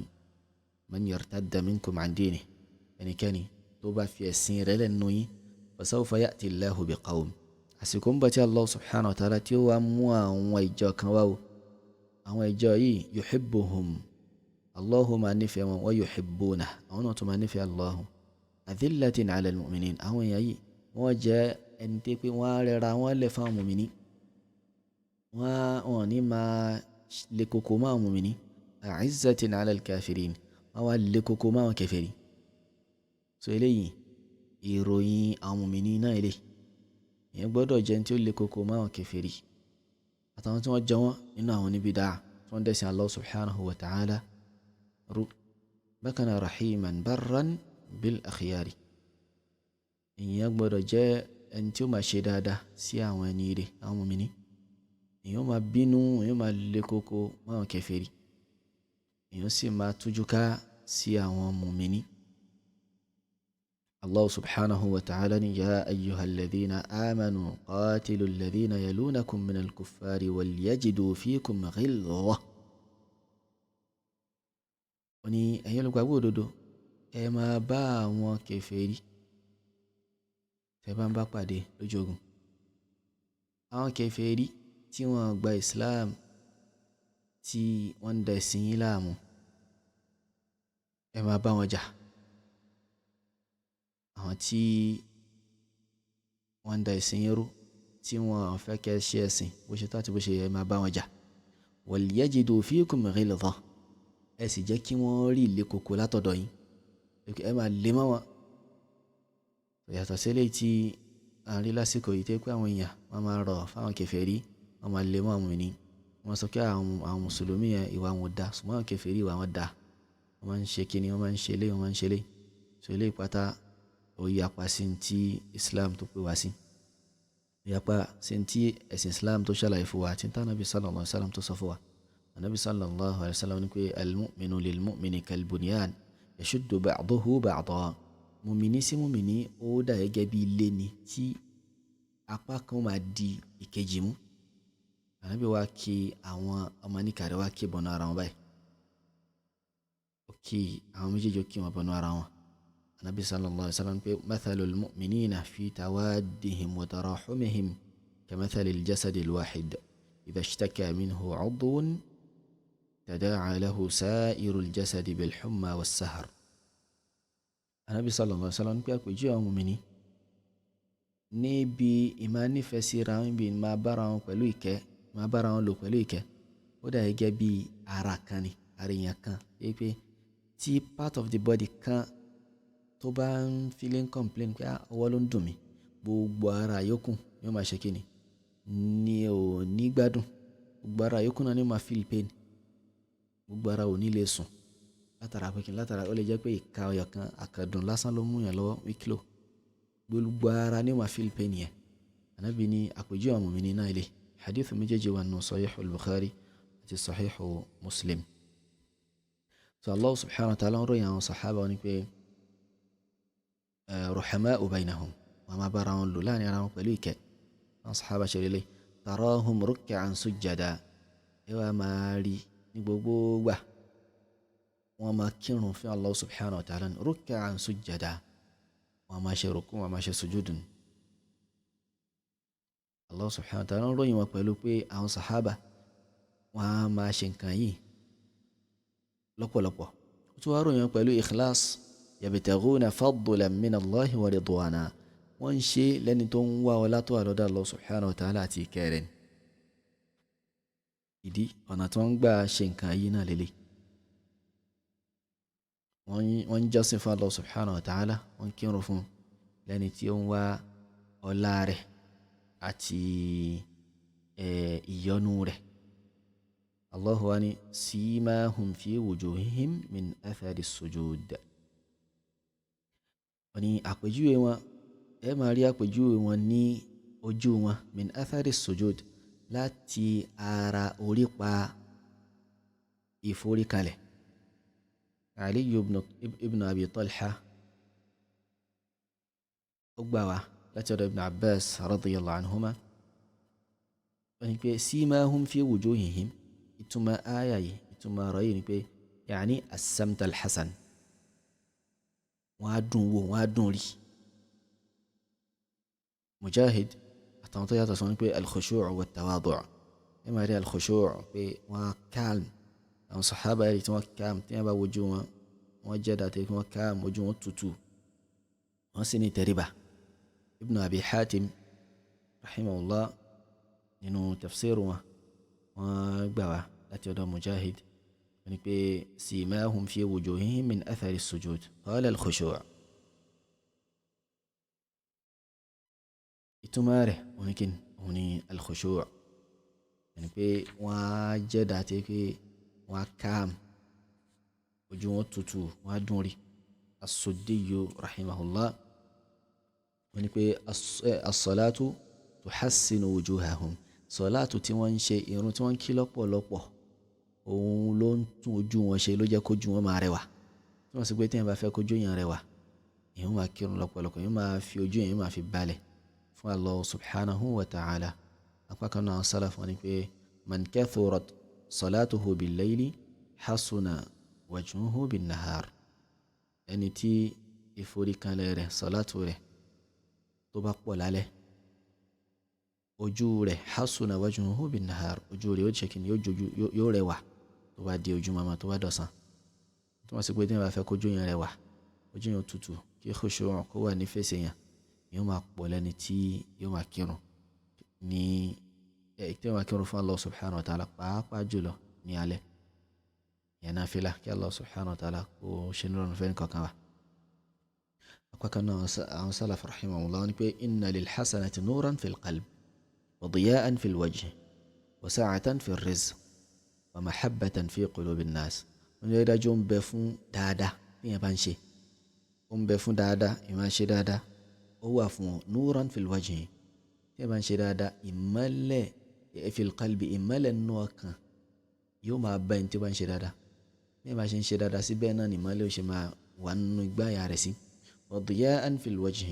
man yartadda minkum 'an dinihi, ẹnikẹ́ni tó bá fi ẹ̀sìn rẹ̀ lẹ́nu yín, fasawfa ya'ti Allahu biqawm, àsìkò ń bọ̀ tí Allah subhanahu wa ta'ala tí ó wá mú àwọn ìjọ kan wá o. Àwọn ìjọ yìí yuhibbuhum, Allahu máa nífẹ̀ẹ́ wọn, wa yuhibbunahu, àwọn náà tó máa nífẹ̀ẹ́ Allahu, adhillatin 'ala al-mu'minin, àwọn èèyàn yìí wọ́n jẹ́ ẹni tí pé wọ́n á rẹra wọ́n lẹ̀ fáwọn mùmíní, wọ́n ní máa le koko mọ́ àwọn mùmíní, a'izzatin 'ala al-kafirin, wọ́n wá le koko mọ́ àwọn kèfèrí. So eléyìí ìròyìn àwọn mùmíní náà eléyìí, èèyàn gbọ́dọ̀ jẹ́ ẹni tí ó le koko mọ́ àwọn kèfèrí àtàwọn tí wọ́n jọ wọ́n nínú àwọn oníbídà tí wọ́n dẹ̀sìn Allah subhanahu wa ta'ala rú. Bákan náà rahiman barran bil akhyari, èèyàn gbọ́dọ̀ jẹ́ ẹni tí ó máa ṣe dáadáa sí àwọn ẹni ire, àwọn mùmíní. Èèyàn máa bínú, èèyàn máa le koko mọ́ àwọn kèfèrí, èèyàn sì máa tújú ká sí àwọn mùmíní. Allah subhanahu wa ta'ala ni ya ayyuhal ladhina amanu qatilu alladhina yalunakum minal kuffari wal yajidu fikum ghilzah. Ó ní ẹ̀yin olùgbàgbọ́ òdodo, ẹ máa bá àwọn kèfèrí tẹ́ bá ń bá pàdé lójú ogun. Àwọn kèfèrí tí wọ́n gba Islam, tí wọ́n ń da ẹ̀sìn yín láàmú, ẹ máa bá wọn jà. Àwọn tí wọ́n ń da ẹ̀sìn yín rú, tí wọ́n fẹ́ kẹ́ ṣe ẹ̀sìn bó ṣe tó àti bó ṣe yẹ, ẹ máa bá wọn jà. Wal yajidu fikum ghilzah, ẹ sì jẹ́ kí wọ́n rí ilé koko látọ̀dọ̀ yín, ẹ máa lé mọ́ wọn. Yàtọ̀ sí eléyìí tí à ń rí lásìkò yìí tẹ́ pé àwọn èèyàn wọ́n máa rọ̀ fáwọn kèfèrí, wọ́n máa lé mọ́ àwọn mùmínì. Wọ́n sọ pé àwọn mùsùlùmí yẹn ìwà wọn ò da, ṣùgbọ́n àwọn kèfèrí ìwà wọn da. Wọ́n máa ń ṣe kíni, wọ́n máa ń ṣe eléyìí, wọ́n máa ń ṣe eléyìí. So eléyìí pátá ó yapa sí ní tí Islam tó pè wá sí, ó yapa sí ní tí ẹ̀sìn Islam tó ṣàlàyé fún wa àti tí Ànábì sallallahu alaihi wasallam tó sọ fún wa. Ànábì sallallahu alaihi wasallam ní pé al-mu'minu lil-mu'mini kal-bunyan yashuddu ba'duhu ba'dan. Mùmíní sí mùmíní ó dà gẹ́gẹ́ bí ilé ni tí apá kan máa di ìkejì mú. Ànábì wa kí àwọn ọmọ níkà rẹ̀ wá kí bọ̀nú ara wọn báyìí, ó kí àwọn méjèèjì, ó kí wọn bọ̀nú ara wọn. Ànábì sallallahu alaihi wasallam pé mathalul mu'minina fi tawaddihim wa tarahumihim kamathalil jasadil wahid idha ishtaka minhu 'udwun tada'a lahu sa'irul jasadi bil humma was sahar. Ànábì sallallahu alaihi wasallam pé àpèjúwe àwọn mùmíní níbi ìmáa nífẹ̀ẹ́ síra wọn, níbi ìmáa bára wọn pẹ̀lú ìkẹ́, máa bára wọn lò pẹ̀lú ìkẹ́, ó dà gẹ́gẹ́ bí ara kan ni, ara èèyàn kan. Pé tí part of the body kan tó bá ń feeling complain pé ọwọ́ ló ń dùn mí, gbogbo ara yòókù ni ó máa ṣe kíni, ni ò ní gbádùn. Gbogbo ara yòókù náà ni ó máa feel pain, gbogbo ara ò ní lè sùn látara pé kíni, látara ó lè jẹ́ pé ìka ọyọ kan àkàndùn lásán ló mú yàn lọ́wọ́ wíkìlò, gbogbo ara ni ó máa feel pain yẹn. Ànábì ní àpèjúwe àwọn mùmíní náà ilé. Hadith méjèèjì wà nù Sahih al-Bukhari àti Sahih Muslim. So Allah subhanahu wa ta'ala ń ròyìn àwọn sàhábà wọn ni pé ruhama'u baynahum, wọn máa bára wọn lò láàrin ara wọn pẹ̀lú ìkẹ́. Àwọn sàhábà ṣe lélẹ̀ tarahum ruk'an sujjada, ẹ wá máa rí ní gbogbo gbà wọn máa kírun fún Allah subhanahu wa ta'ala, ruk'an sujjada, wọn máa ṣe rukú, wọn máa ṣe sujudun. Allah subhanahu wa ta'ala ń ròyìn wọn pẹ̀lú pé àwọn sàhábà wọn á máa ṣe nǹkan yìí lọ́pọ̀lọpọ̀. Ó tún wá ròyìn wọn pẹ̀lú ikhlas, yabtaghuna fadlan min Allahi wa ridwana, wọ́n ń ṣe lẹ́ni tó ń wá ọlá tó wà lọ́dọ̀ Allah subhanahu wa ta'ala àti ìkẹ́ rẹ̀. Ìdí ọ̀nà tó ń gbà ṣe nǹkan yìí náà lélẹ̀, wọ́n ń jọ́sìn fún Allah subhanahu wa ta'ala, wọ́n ń kírun fún lẹ́ni tí ó ń wá ọlá rẹ̀ àti ìyọ́nú rẹ̀. Allahu wa ni simahum fi wujuhihim min athari sujud. Wọ́n ní àpèjúwe wọn, ẹ máa rí àpèjúwe wọn ní ojú wọn, min athari sujud, láti ara orípa ìforíkalẹ̀. Ali ibn Abi Talha ó gbà wá láti ọ̀dọ̀ Ibn Abbas radiyallahu anhuma, wọ́n ní pé simahum fi wujuhihim, ìtumọ̀ àyà yìí, ìtumọ̀ ọ̀rọ̀ yìí ni pé yaani as-samt al-hasan, wọ́n á dùn wò, wọ́n á dùn rí. Mujahid àtàwọn tó yàtọ̀ sọ wọ́n pé al-khushu' wa at-tawadu', ẹ máa rí al-khushu' pé wọ́n á calm, àwọn sàhábà yìí tí wọ́n calm, tí wọ́n bá wojú wọn, wọ́n jẹ́ dàtẹ́ kí wọ́n calm, ojú wọn tutù, wọ́n sì ní tẹríba. Ibn Abi Hatim rahimahullah nínú tafsir wọn, wọ́n gbà wá láti ọ̀dọ̀ Mujahid, wọ́n ní pé simahum fi wujuhihim min athari sujud qala al-khushu'. Ìtumọ̀ rẹ̀ òun ni kíni? Òun ni al-khushu', ẹni pé wọ́n á jẹ́ dàtí pé wọ́n á calm, ojú wọn tutù, wọ́n á dùn rí. As-Suddiyu rahimahullah wọ́n ní pé as-salatu tuhassinu wujuhahum, sọ̀láàtù tí wọ́n ń ṣe, irun tí wọ́n ń kí lọ́pọ̀lọpọ̀, òun ló ń tún ojú wọn ṣe, ló jẹ́ kójú wọn máa rẹwà. Tí wọ́n sì pé tí èèyàn bá fẹ́ kójú èèyàn rẹwà, èèyàn máa kírun lọ́pọ̀lọpọ̀, èèyàn máa fi ojú èèyàn máa fi balẹ̀ fún Allah subhanahu wa ta'ala. Apá kan náà sálàf wọn ni pé man kathurat salatuhu bil-layli hasuna wajhuhu bin-nahar, ẹni tí ìforíkanlẹ̀ rẹ̀, sọ̀láàtù rẹ̀ tó bá pọ̀ lálẹ́, ojú rẹ̀ hasuna wajhuhu bin-nahar, ojú rẹ̀ yóò ṣe kíni, yóò jojú, yóò rẹwà tó bá di ojú mama, tó bá dọ̀sán. Tó wọ́n sì pé tí wọ́n bá fẹ́ kójú yẹn rẹwà, ojú yẹn tutù, kí khushu' kó wà ní fèsì yẹn, yóò máa pọ̀ lẹ́ni tí yóò máa kírun ní ẹ̀, tí yóò máa kírun fún Allah subhanahu wa ta'ala, pàápàá jùlọ ní alẹ́ yẹn náfìlà, kí Allah subhanahu wa ta'ala kó ṣe ní rọrùn fẹ́ni kankan wa. Apá kan náà àwọn sálàf rahimahullah wọ́n ní pé inna lil hasanati nuran fil qalb wa diya'an fil wajh wa sa'atan fil rizq wa mahabbatan fi qulubin nas. Wọ́n ní dájú ó ń bẹ fún dáadáa bí yẹn bá ń ṣe, ó ń bẹ fún dáadáa, ìmáa ṣe dáadáa, ó wà fún nuran fil wajh, tí yẹn bá ń ṣe dáadáa, ìmọ́lẹ̀ fil qalbi, ìmọ́lẹ̀ nínú ọkàn yóò máa bá ẹni tí ó bá ń ṣe dáadáa. Bí yẹn bá ṣe ń ṣe dáadáa sí, bẹ́ẹ̀ náà ni ìmọ́lẹ̀ ó ṣe máa wà nínú igbáyà rẹ̀ sí. Wa diya'an fil wajh,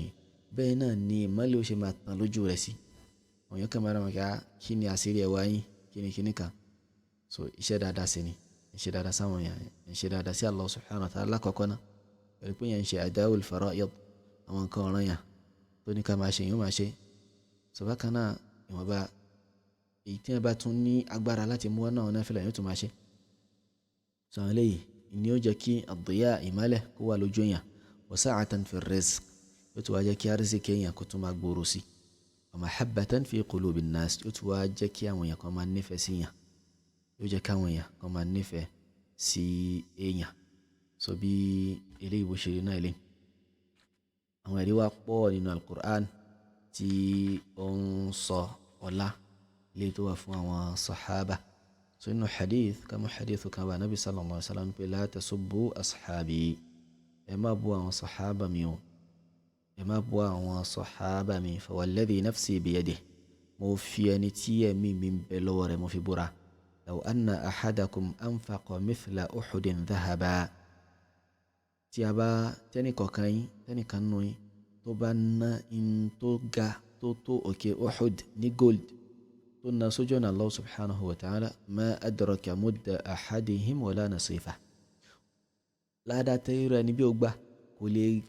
bẹ́ẹ̀ náà ni ìmọ́lẹ̀ ó ṣe máa tàn lójú rẹ̀ sí. Àwọn èèyàn kan máa rán wọn kí ni àṣírí ẹwà yín, kí ni kíní kan. So iṣẹ́ dáadáa sí ni, iṣẹ́ dáadáa sáwọn èèyàn, iṣẹ́ dáadáa sí Allah subhanahu wa ta'ala lákọ̀ọ́kọ́ náà, pẹ̀lú pé yẹn ń ṣe ada'ul fara'id, àwọn nǹkan ọ̀ranyàn tó ní ká máa ṣe, yóò máa ṣe. So bákan náà, ìwọ̀nba èyí tí wọ́n bá tún ní agbára láti mú wọn náà náfìlà, yóò tún máa ṣe. So àwọn eléyìí ni ó jẹ́ kí ad-diya, ìmọ́lẹ̀ kó wà lójú èèyàn, wa sa'atan fi rizq, yóò tún wá jẹ́ kí arísìkí èèyàn kó tún máa gbòòrò sí, wa mahabbatan fi qulubin nas, yóò tún wá jẹ́ kí àwọn èèyàn kan máa nífẹ̀ẹ́ sí èèyàn, yóò jẹ́ káwọn èèyàn kan máa nífẹ̀ẹ́ sí èèyàn. So bí eléyìí bó ṣe rí náà eléyìí. Àwọn ẹ̀rí wá pọ̀ nínú Al-Qur'an tí ó ń sọ ọlá eléyìí tó wà fún àwọn sàhábà. So nínú hadith, kàmú hadith kan bá Nabi sallallahu alaihi wasallam pé la tasubbu ashabi, ẹ má bú àwọn sàhábà mi o, ẹ má bú àwọn sàhábà mi, fa walladhi nafsi biyadihi, mo fi ẹni tí ẹ̀mí mi ń bẹ lọ́wọ́ rẹ̀ mo fi búra, law anna ahadakum anfaqa mithla uhudin dhahaba, tí a bá tẹ́nìkọ̀ọ̀kan yín, tẹ́nìkan nù yín tó bá ná in tó ga tó tó òkè Uhud ní gold, tó ná sójú ọ̀nà Allah subhanahu wa ta'ala, ma adraka mudda ahadihim wala nasifa, ládàá tẹ́rù ẹni bí ó gbà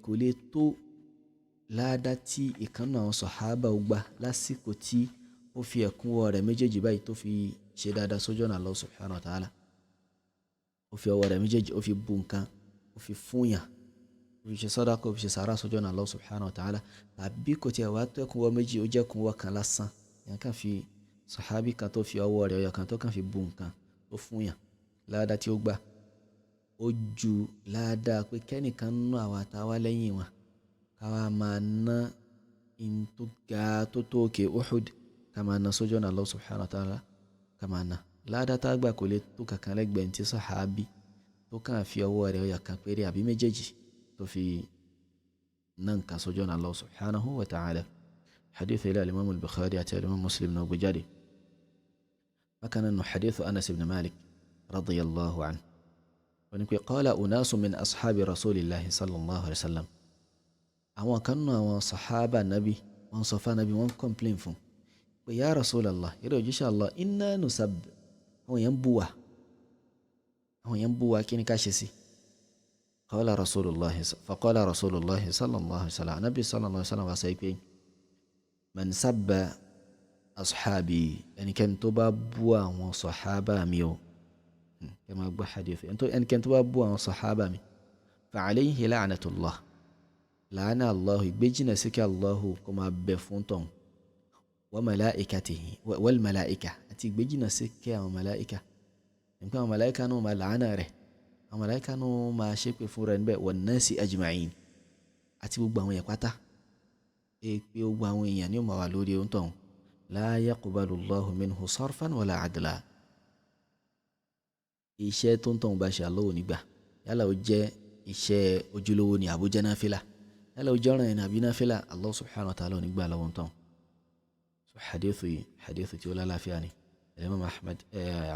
kò lè tó ládàá tí ìkànnì àwọn sàhábà ó gbà lásìkò tí ó fi ẹ̀kúnwọ́ rẹ̀ méjèèjì báyìí tó fi ṣe dáadáa sójú ọ̀nà Allah subhanahu wa ta'ala. Ó fi ọwọ́ rẹ̀ méjèèjì ó fi bu nǹkan, ó fi fúnyàn, ó fi ṣe sàdákà, ó fi ṣe sàárà sójú ọ̀nà Allah subhanahu wa ta'ala. Tàbí kò tiẹ̀ wá tó ẹ̀kúnwọ́ méjì, ó jẹ́ ẹ̀kúnwọ́ kan lásán, èèyàn kàn fi sàhábì kan tó fi ọwọ́ rẹ̀ ọyọ kan tó kàn fi bu nǹkan tó fúnyàn, ládàá tí ó gbà ó ju ládàá pé kẹ́nìkan nínú àwa táwa lẹ́yìn wọn káwa máa ná in tó ga tó tó òkè Uhud, ká máa ná sójú ọ̀nà Allah subhanahu wa ta'ala, ká máa ná ládàá tá a gbà kò lè tó kankan lẹ́gbẹ̀ẹ́ tí sàhábì tó kàn fi ọwọ́ rẹ̀ ọyọ kan péré àbí méjèèjì tó fi ná nǹkan sójú ọ̀nà Allah subhanahu wa ta'ala. Hadith ilé alimami al-Bukhari àti alimami Muslim náà gbé jáde. Bákan náà nù hadith Anas ibn Malik radiyallahu anhu, Wọ́n ní pé qala unasu min ashabi rasulillahi sallallahu alayhi wa sallam. Àwọn kan nù àwọn sahaba nabi, wọ́n sọ fún anabi, wọ́n complain fún pé ya rasulallah, eré òjíṣẹ́ Allah, inna nusab, àwọn èèyàn ń bú wa, àwọn èèyàn ń bú wa, kí ni ká ṣe sí? Qala rasulullah, faqala rasulullah sallallahu alayhi wa sallam, anabi sallallahu alayhi wa sallam wá sọ pé man sabba ashabi, ẹnikẹ́ni tó bá bú àwọn sahaba mi o, ẹ máa gbọ́ hadith, ẹnikẹ́ni tó bá bú àwọn sahaba mi, fa alayhi la'natullah, làánà Allahu, ìgbéjìnà sí kí Allahu kó máa bẹ fún tọ̀hún, wa malaikatihi wal malaika, àti ìgbéjìnà sí kí àwọn malaika, nípa àwọn malaika náà máa làánà rẹ̀, àwọn malaika náà máa ṣépè fún rẹ̀ níbẹ̀, wan nasi ajma'in, àti gbogbo àwọn èèyàn pátá, èpè gbogbo àwọn èèyàn ni ó máa wà lórí ohun tọ̀hún. La yaqbalu Allahu minhu sarfan wala adla, iṣẹ́ tó ń tọ̀hún bá ṣe Allah ò ní gbà, yálà ó jẹ́ iṣẹ́ ojúlówó ni àbó jẹ́ náfìlà, yálà ó jẹ́ ọ̀ràn yẹn àbí náfìlà, Allah subhanahu wa ta'ala ò ní gbà lọ́wọ́ ń tọ̀hún. So hadithu yìí hadithu tí ó lálàáfíà ni. Imam Ahmad,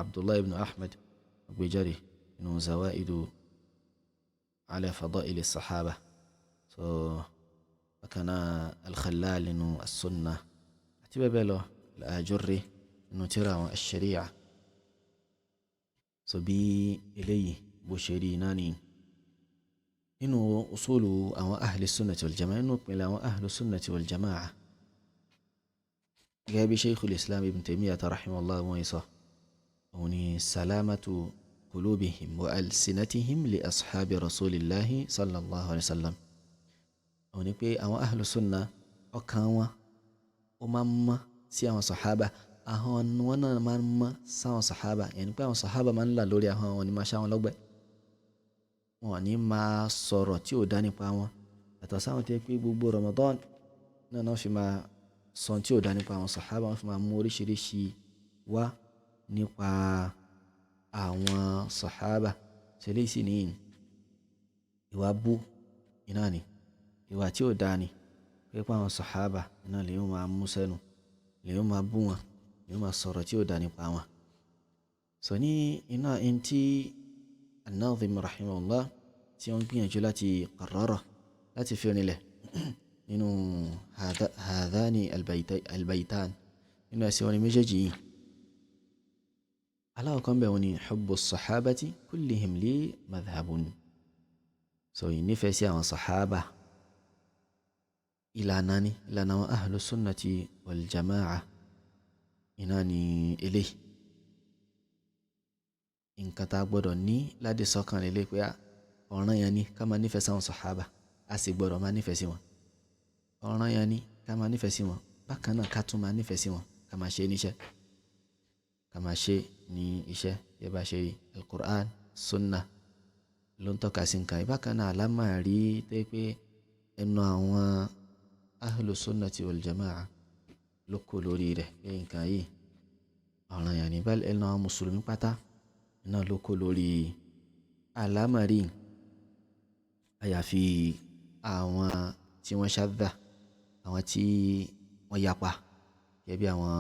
Abdullah ibn Ahmad gbé jáde nínú Zawaidu ala Fadaili Sahaba. So bákan náà Al-Khallal nínú As-Sunnah àti bẹ́ẹ̀ bẹ́ẹ̀ lọ, Al-Ajurri nínú tírà àwọn Ash-Sharia. So bí eléyìí bó ṣe rí náà ni nínú usulu àwọn ahli sunnati wal jama'a, nínú ìpìlẹ̀ àwọn ahli sunnati wal jama'a, gẹ́gẹ́ bí Sheikhul Islam Ibn Taymiyyah rahimahullah wọ́n sọ, òun ni salamatu qulubihim wa alsinatihim li ashabi rasulillahi sallallahu alayhi wa sallam. Òun ni pé àwọn ahli sunna ọkàn wọn ó máa ń mọ́ sí àwọn sàhábà, ahọ́n wọn náà máa ń mọ́ sáwọn sàhábà, yẹn ni pé àwọn sàhábà máa ń là lórí ahọ́n wọn ni máa ṣá wọn lọ́gbẹ́, wọn ò ní máa sọ̀rọ̀ tí ò dá nípa wọn, yàtọ̀ sáwọn tó yẹ pé gbogbo Ramadan náà náà fi máa sọ tí ò dá nípa àwọn sàhábà, wọn fi máa mú oríṣiríṣi wá nípa àwọn sàhábà. Ṣẹlẹ̀ sì ní ìwà bú iná ni, ìwà tí ò dá ni pé pé àwọn sàhábà iná lè yóò máa mú sẹ́nu, lè yóò máa bú wọn, lè yóò máa sọ̀rọ̀ tí ò dá nípa wọn. Sọ ní iná ẹni tí An-Nadhim rahimahullah tí wọ́n gbìyànjú láti qarrara, láti fi rinlẹ̀ nínú hadhani albaytan, nínú ẹsẹ̀ orin méjèèjì yìí. Aláwọ̀ kan bẹ̀ wọ́n ní hubbu sahabati kullihim li madhhabun. So ìnífẹ̀ẹ́ sí àwọn sahaba ìlànà ni, ìlànà àwọn ahlu sunnati wal jama'a iná ni eléyìí. Nǹkan tá a gbọ́dọ̀ ní láti sọ́kàn lélẹ̀ pé ọ̀ràn yẹn ni ká máa nífẹ̀ẹ́ sáwọn sàhábà, a sì gbọ́dọ̀ máa nífẹ̀ẹ́ sí wọn. Ọ̀ràn yẹn ni ká máa nífẹ̀ẹ́ sí wọn, bákan náà ká tún máa nífẹ̀ẹ́ sí wọn, ká máa ṣe níṣẹ́, ká máa ṣe ní iṣẹ́ yẹ bá ṣe Al-Qur'an, Sunnah ló ń tọ́ka sí nǹkan. Bákan náà alámàrí tó pé ẹnu àwọn ahlu sunnati wal jama'a ló kó lórí rẹ̀ pé nǹkan yìí ọ̀ràn yẹn ni, bẹ́ẹ̀ ẹnu àwọn mùsùlùmí pátá náà ló kó lórí àlámọ̀rí, àyàfi àwọn tí wọ́n ṣáàdà, àwọn tí wọ́n yapa, gẹ́gẹ́ bí àwọn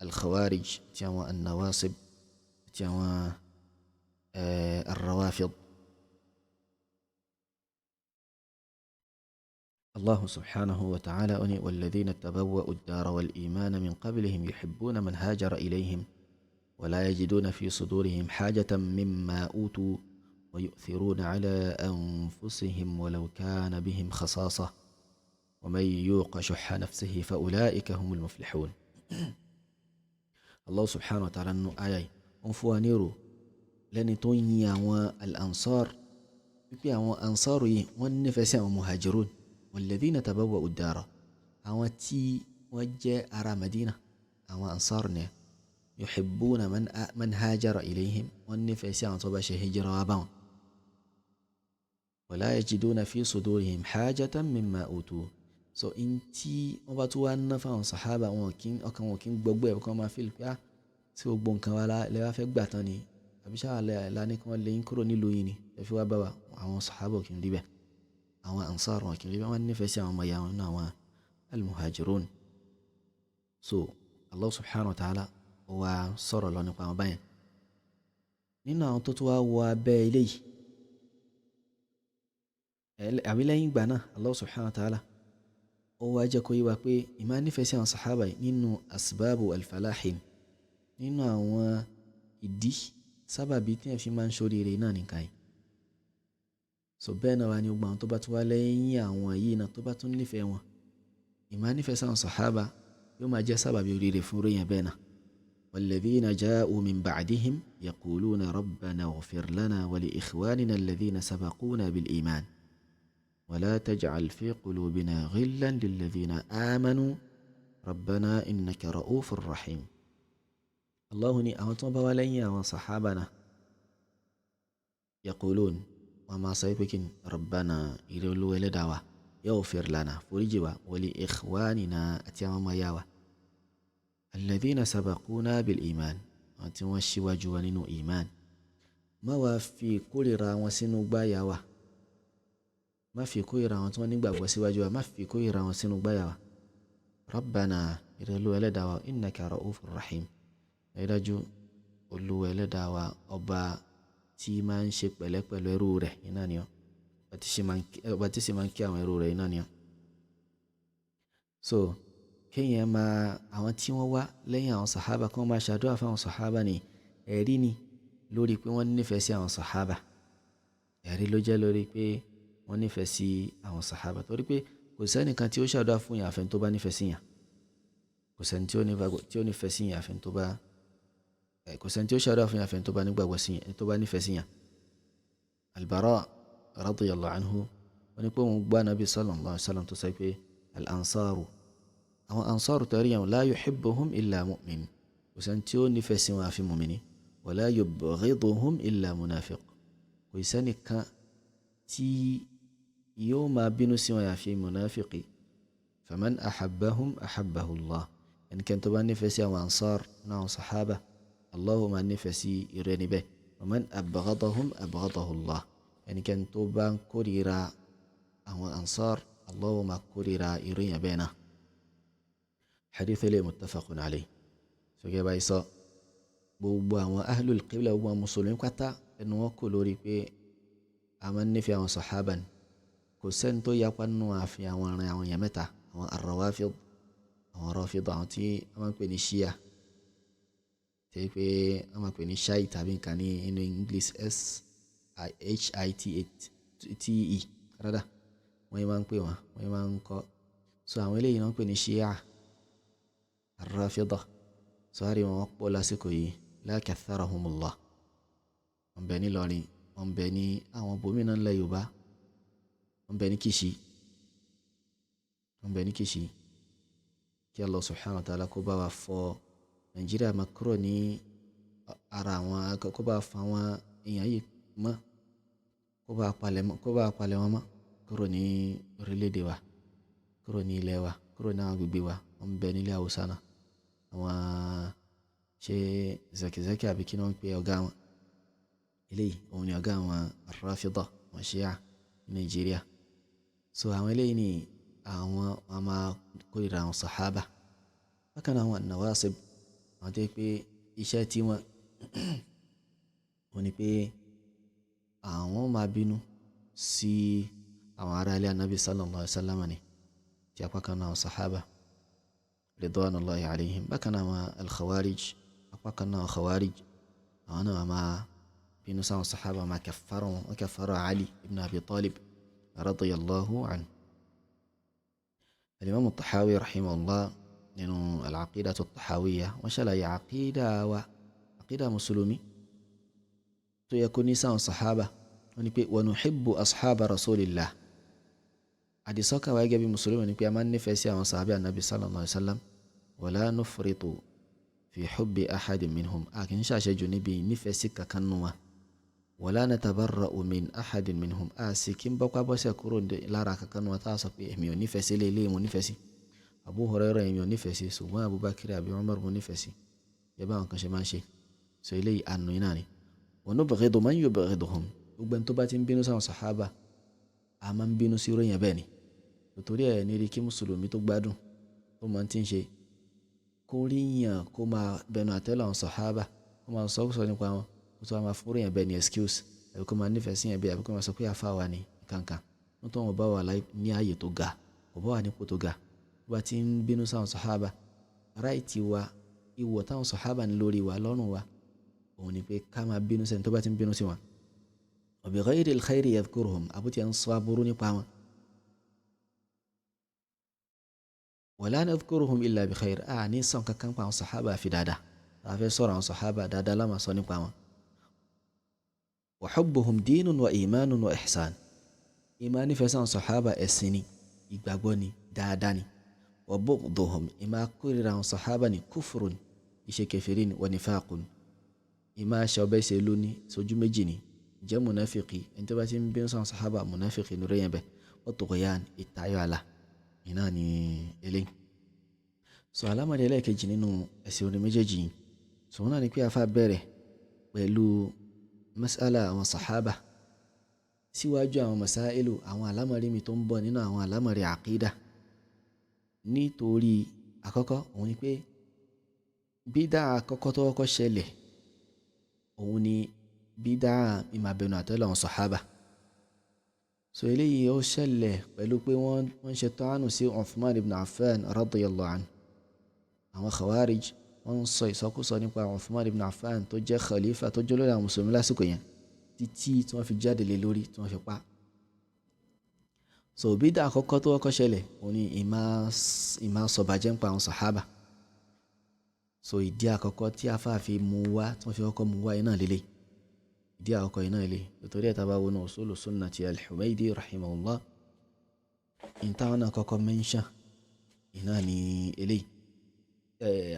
al-Khawarij, tí àwọn an-Nawasib, tí àwọn ar-Rawafid. الله سبحانه وتعالى والذين تبوأوا الدار والإيمان من قبلهم يحبون من هاجر إليهم ولا يجدون في صدورهم حاجة مما أوتوا ويؤثرون على أنفسهم ولو كان بهم خصاصة ومن يوق شح نفسه فأولئك هم المفلحون. الله سبحانه وتعالى nínú àyà yìí ó ń fún wa nírò lẹ́ni tó ń yin àwọn al-ansar, wípé àwọn ansar yìí wọ́n nífẹ̀ẹ́ sí àwọn muhajirun, walladhina tabawwa'u ad-dara, àwọn tí wọ́n jẹ́ ará Madina, àwọn ansar ni, yuhibbuna man hajara ilayhim, wọ́n nífẹ̀ẹ́ sí àwọn tó bá ṣe hijira wá bá wọn. Wala yajiduna fi sudurihim hajatan mimma utu. So in tí wọ́n bá tún wá ná fáwọn sàhábà, wọn kì í, ọkàn wọn kì í gbọgbẹ́ ẹ̀, kí wọ́n máa feel pé tí gbogbo nǹkan wa lẹ wá fẹ́ gbà tán ni, àbí ṣáà la ní kí wọ́n lé yín kúrò nílùú yín ni ẹ fi wá bá wa. Àwọn sàhábà kì í rí bẹ́ẹ̀, àwọn ansar wọn kì í rí bẹ́ẹ̀, wọ́n nífẹ̀ẹ́ sí àwọn ọmọ ìyá wọn nínú àwọn al-muhajirun. So Allah subhanahu wa ta'ala ó wá sọ̀rọ̀ lọ nípa àwọn báyẹn. Nínú àwọn tó tún wá wọ abẹ́ ilé yìí, Àbí lẹ́yìn ìgbà náà Allah subhanahu wa ta'ala ó wá jẹ́ kó yé wa pé ìmá nífẹ̀ẹ́ sí àwọn sàhábà nínú asbabu alfalahin, nínú àwọn ìdí sábàbí tí ẹ̀ fi máa ń ṣoríire náà nìkan yìí. So bẹ́ẹ̀ náà wá ní gbogbo àwọn tó bá tún wá lẹ́yìn àwọn yìí náà tó bá tún nífẹ̀ẹ́ wọn, ìmá nífẹ̀ẹ́ sí àwọn sàhábà yóò máa jẹ́ sábàbí oríire fún orí yẹn bẹ́ẹ̀ náà. والذين جاءوا من بعدهم يقولون ربنا اغفر لنا ولإخواننا الذين سبقونا بالإيمان ولا تجعل في قلوبنا غلا للذين آمنوا ربنا إنك رؤوف رحيم. الله ني àwọn tó bá wá lẹ́yìn àwọn sàhábà náà يقولون wọ́n máa sọ pé kí ni ربنا ìrẹ́ Olúwa ẹlẹ́dàá wa يغفر لنا foríjì wa ولإخواننا àti àwọn ọmọ ìyá wa الذين سبقونا بالإيمان àwọn tí wọ́n ṣíwájú wa nínú ìmán, má wàá fi ìkórìíra wọn sínú gbáyà wa, má fi ìkórìíra wọn tí wọ́n nígbàgbọ́ síwájú wa, má fi ìkórìíra wọn sínú gbáyà wa. Rabbana ìrẹ́ Olúwa ẹlẹ́dàá wa innaka ra'ufur rahim, dájúdájú Olúwa ẹlẹ́dàá wa ọba tí máa ń ṣe pẹ̀lẹ́ pẹ̀lú ẹrú rẹ̀ iná ni ọ́, ọba tí sì máa ń kí àwọn ẹrú rẹ̀ iná ni ọ́. So kéèyàn máa àwọn tí wọ́n wá lẹ́yìn àwọn sàhábà kí wọ́n máa ṣàdúrà fún àwọn sàhábà ni ẹ̀rí ni lórí pé wọ́n nífẹ̀ẹ́ sí àwọn sàhábà, ẹ̀rí ló jẹ́ lórí pé wọ́n nífẹ̀ẹ́ sí àwọn sàhábà, torí pé kò sẹ́nìkan tí ó ṣàdúrà fún yàn àfẹn tó bá nífẹ̀ẹ́ sí yàn, kò sẹ́ni tí ó nífẹ̀ẹ́ sí yàn àfẹn tó bá kò sẹ́ni tí ó ṣàdúrà fún yàn àfẹn tó bá nígbàgbọ́ sí yàn, tó bá nífẹ̀ẹ́ sí yàn. Al-Bara radiyallahu anhu wọ́n ní pé òun gbọ́ Ànábì sallallahu alaihi wasallam tó sọ pé al-ansaru, àwọn ansaru tẹ̀rí yàn la yuhibbuhum illa mu'min, kò sẹ́ni tí ó nífẹ̀ẹ́ sí wọn àfi mùmíní, wala yubghiduhum illa munafiq, kò sẹ́nìkan tí yóò máa bínú sí wọn àfi munafiqi. Faman ahabbahum ahabbahu Allah, ẹnikẹ́ni tó bá nífẹ̀ẹ́ sí àwọn ansar náà àwọn sahaba, Allahu máa nífẹ̀ẹ́ sí irú ẹni bẹ́ẹ̀. Waman abghadahum abghadahu Allah, ẹnikẹ́ni tó bá ń kórìíra àwọn ansar, Allahu máa kórìíra irú yẹn bẹ́ẹ̀ náà. Hadith eléyìí muttafaqun alayhi. Sọgẹ́ báyìí sọ gbogbo àwọn ahlul qibla, gbogbo àwọn mùsùlùmí pátá ẹnu wọn kò lórí pé a máa ń nífẹ̀ẹ́ àwọn sàhábà ni. Kò sẹ́ni tó yapa nínú ààfin àwọn arìn àwọn èèyàn mẹ́ta, àwọn arrawafid, àwọn rafid, àwọn tí a máa ń pè ní shia, tí pé a máa ń pè ní shai tàbí nǹkan ní inú English s h i t t e rárá wọ́n yẹn máa ń pè wọ́n, wọ́n yẹn máa ń kọ́. So àwọn eléyìí wọ́n ń pè ní shia arrafida. So a rí wọn pọ̀ lásìkò yìí, la katharahumullah, wọ́n bẹ ní Ìlọrin, wọ́n bẹ ní àwọn bòmínà ńlẹ̀ Yorùbá, wọ́n bẹ ní Kìṣí, wọ́n bẹ ní Kìṣí. Kí Allah subhanahu wa ta'ala kó bá wa fọ Nàìjíríà máa kúrò ní ara àwọn, kó bá fọ àwọn èèyàn yìí mọ́, kó bá palẹ̀ wọn mọ́ kúrò ní orílẹ̀-èdè wa, kúrò ní ilẹ̀ wa, kúrò ní àwọn agbègbè wa. Wọ́n bẹ nílẹ̀ Haúsá náà, àwọn ṣe zakizaki àbí kí ni wọ́n ń pè ọ̀gá wọn eléyìí, òun ni ọ̀gá àwọn Rafida, àwọn Shia ní Nàìjíríà. So àwọn eléyìí ni àwọn wọn máa kórìíra àwọn sàhábà. Bákan náà àwọn Nawasib, àwọn tó yẹ pé iṣẹ́ tí wọ́n wọ́n ní pé àwọn máa bínú sí àwọn ará ilé Ànábì sallallahu alaihi wasallam ni ti apá kan náà àwọn sàhábà ridwanullahi alaihim. Bákan náà àwọn al-Khawarij, apá kan náà Khawarij, àwọn náà máa bínú sáwọn sàhábà, máa kẹfàrọ wọn, kẹfàrọ Ali ibn Abi Talib radiyallahu anhu. Al-Imam al-Tahawi rahimahullah nínú al-Aqidatu at-Tahawiyya wọ́n ṣàlàyé àkídà wa, àkídà mùsùlùmí tó yẹ kó ní sáwọn sàhábà. Wọ́n ní pé wa nuhibbu ashaba rasulillah, àdìsọ́kàn wa gẹ́gẹ́ bí mùsùlùmí ni pé a máa ń nífẹ̀ẹ́ sí àwọn sàhábà Ànábì sallallahu alaihi wasallam, wala nufritu fi hubbi ahadin minhum, a kì í ṣàṣejù níbi nífẹ̀ẹ́ sí kankan nù wa, wala natabarra'u min ahadin minhum, a sì kí ń bọ́pá bọ́sẹ̀ kúrò lára kankan nù wa tá a sọ pé èmi ò nífẹ̀ẹ́ sí léèlé mo nífẹ̀ẹ́ sí Abu Hurairah, èmi ò nífẹ̀ẹ́ sí, ṣùgbọ́n Abubakar àbí Umar mo nífẹ̀ẹ́ sí, yẹ báwọn kan ṣe máa ń ṣe. So eléyìí àánú iná ni. Wa nubghidu man yubghiduhum, gbogbo ẹni tó bá ti ń bínú sáwọn sàhábà a máa ń bínú sí irú èèyàn bẹ́ẹ̀ ni. Nítorí ẹ̀ ní rí kí mùsùlùmí tó gbádùn tó máa ti ń ṣe kó ríyàn kó máa bẹnu àtẹ́lù àwọn sàhábà, kó máa sọ nípa wọn, kó tó máa fún ríyàn bẹ́ẹ̀ ni excuse, àbí kó máa nífẹ̀ẹ́ sí yàn bẹ́ẹ̀, àbí kó máa sọ pé àfa wa ni kankan. Wọ́n tó wọn bá wà ní ààyè tó ga, kò bá wà nípò tó ga, tó bá ti ń bínú sáwọn sàhábà, ráìtì wa, ìwọ̀ táwọn sàhábà ní lórí wa lọ́rùn wa, òun ni pé ká máa bínú sẹ́ni tó bá ti ń bínú sí wọn. Wa bi ghayri al-khayri yadhkuruhum, àbútí ẹ̀ ń sọ aburú nípa wọn. Wala nadhkuruhum illa bi khayr, a ní sàn kankan pa àwọn sàhábà fi dáadáa, a fẹ́ sọ̀rọ̀ àwọn sàhábà dáadáa la máa sọ nípa wọn. Wa hubbuhum dinun wa imanun wa ihsan, ìmá nífẹ̀ẹ́ sáwọn sàhábà ẹ̀sìn ni, ìgbàgbọ́ ni, dáadáa ni. Wa bughduhum, ìmá kórìíra àwọn sàhábà ni kufrun, ìṣe kèfèrí ni, wa nifaqun, ìmá ṣọbẹ́ ṣe lóní sojú méjì ni, jẹ́ munafiki, ẹni tó bá ti ń bínú sáwọn sàhábà munafiki ní rẹ́yìn bẹ́ẹ̀, wa tughyan, ìtayọ̀ àlà iná ni eléyìí. So alámọ̀dé ẹlẹ́ẹ̀kejì nínú ẹ̀sìn orin méjèèjì yìí, so wọn náà ni pé afa bẹ̀rẹ̀ pẹ̀lú mas'ala àwọn sàhábà síwájú àwọn masailu, àwọn alámọ̀rí mi tó ń bọ̀ nínú àwọn alámọ̀rí àkídà. Nítorí àkọ́kọ́ òun ni pé bídà àkọ́kọ́ tó kọ́kọ́ ṣẹlẹ̀ òun ni bídà ìmàbẹ̀nù àtẹ́lẹ̀ àwọn sàhábà. So eléyìí ó ṣẹlẹ̀ pẹ̀lú pé wọ́n ń ṣe tọ́ánù sí Uthman ibn Affan radiyallahu anhu. Àwọn Khawarij wọ́n ń sọ ìsọkúsọ nípa Uthman ibn Affan tó jẹ́ khalifa tó jẹ́ olórí àwọn mùsùlùmí lásìkò yẹn, títí tí wọ́n fi jáde lé lórí, tí wọ́n fi pa. So bídà àkọ́kọ́ tó kọ́kọ́ ṣẹlẹ̀ òun ni ìmá sọ̀bàjẹ́ nípa àwọn sàhábà. So ìdí àkọ́kọ́ tí afá fi mú wá, tí wọ́n fi kọ́kọ́ mú wá iná lélẹ̀, ìdí àkọ́kọ́ iná lélẹ̀. Nítorí ẹ̀ tá bá wọnú usulu sunnati al-Humaydi rahimahullah, ìtàn náà kọ́kọ́ mẹ́ńṣán iná ni eléyìí.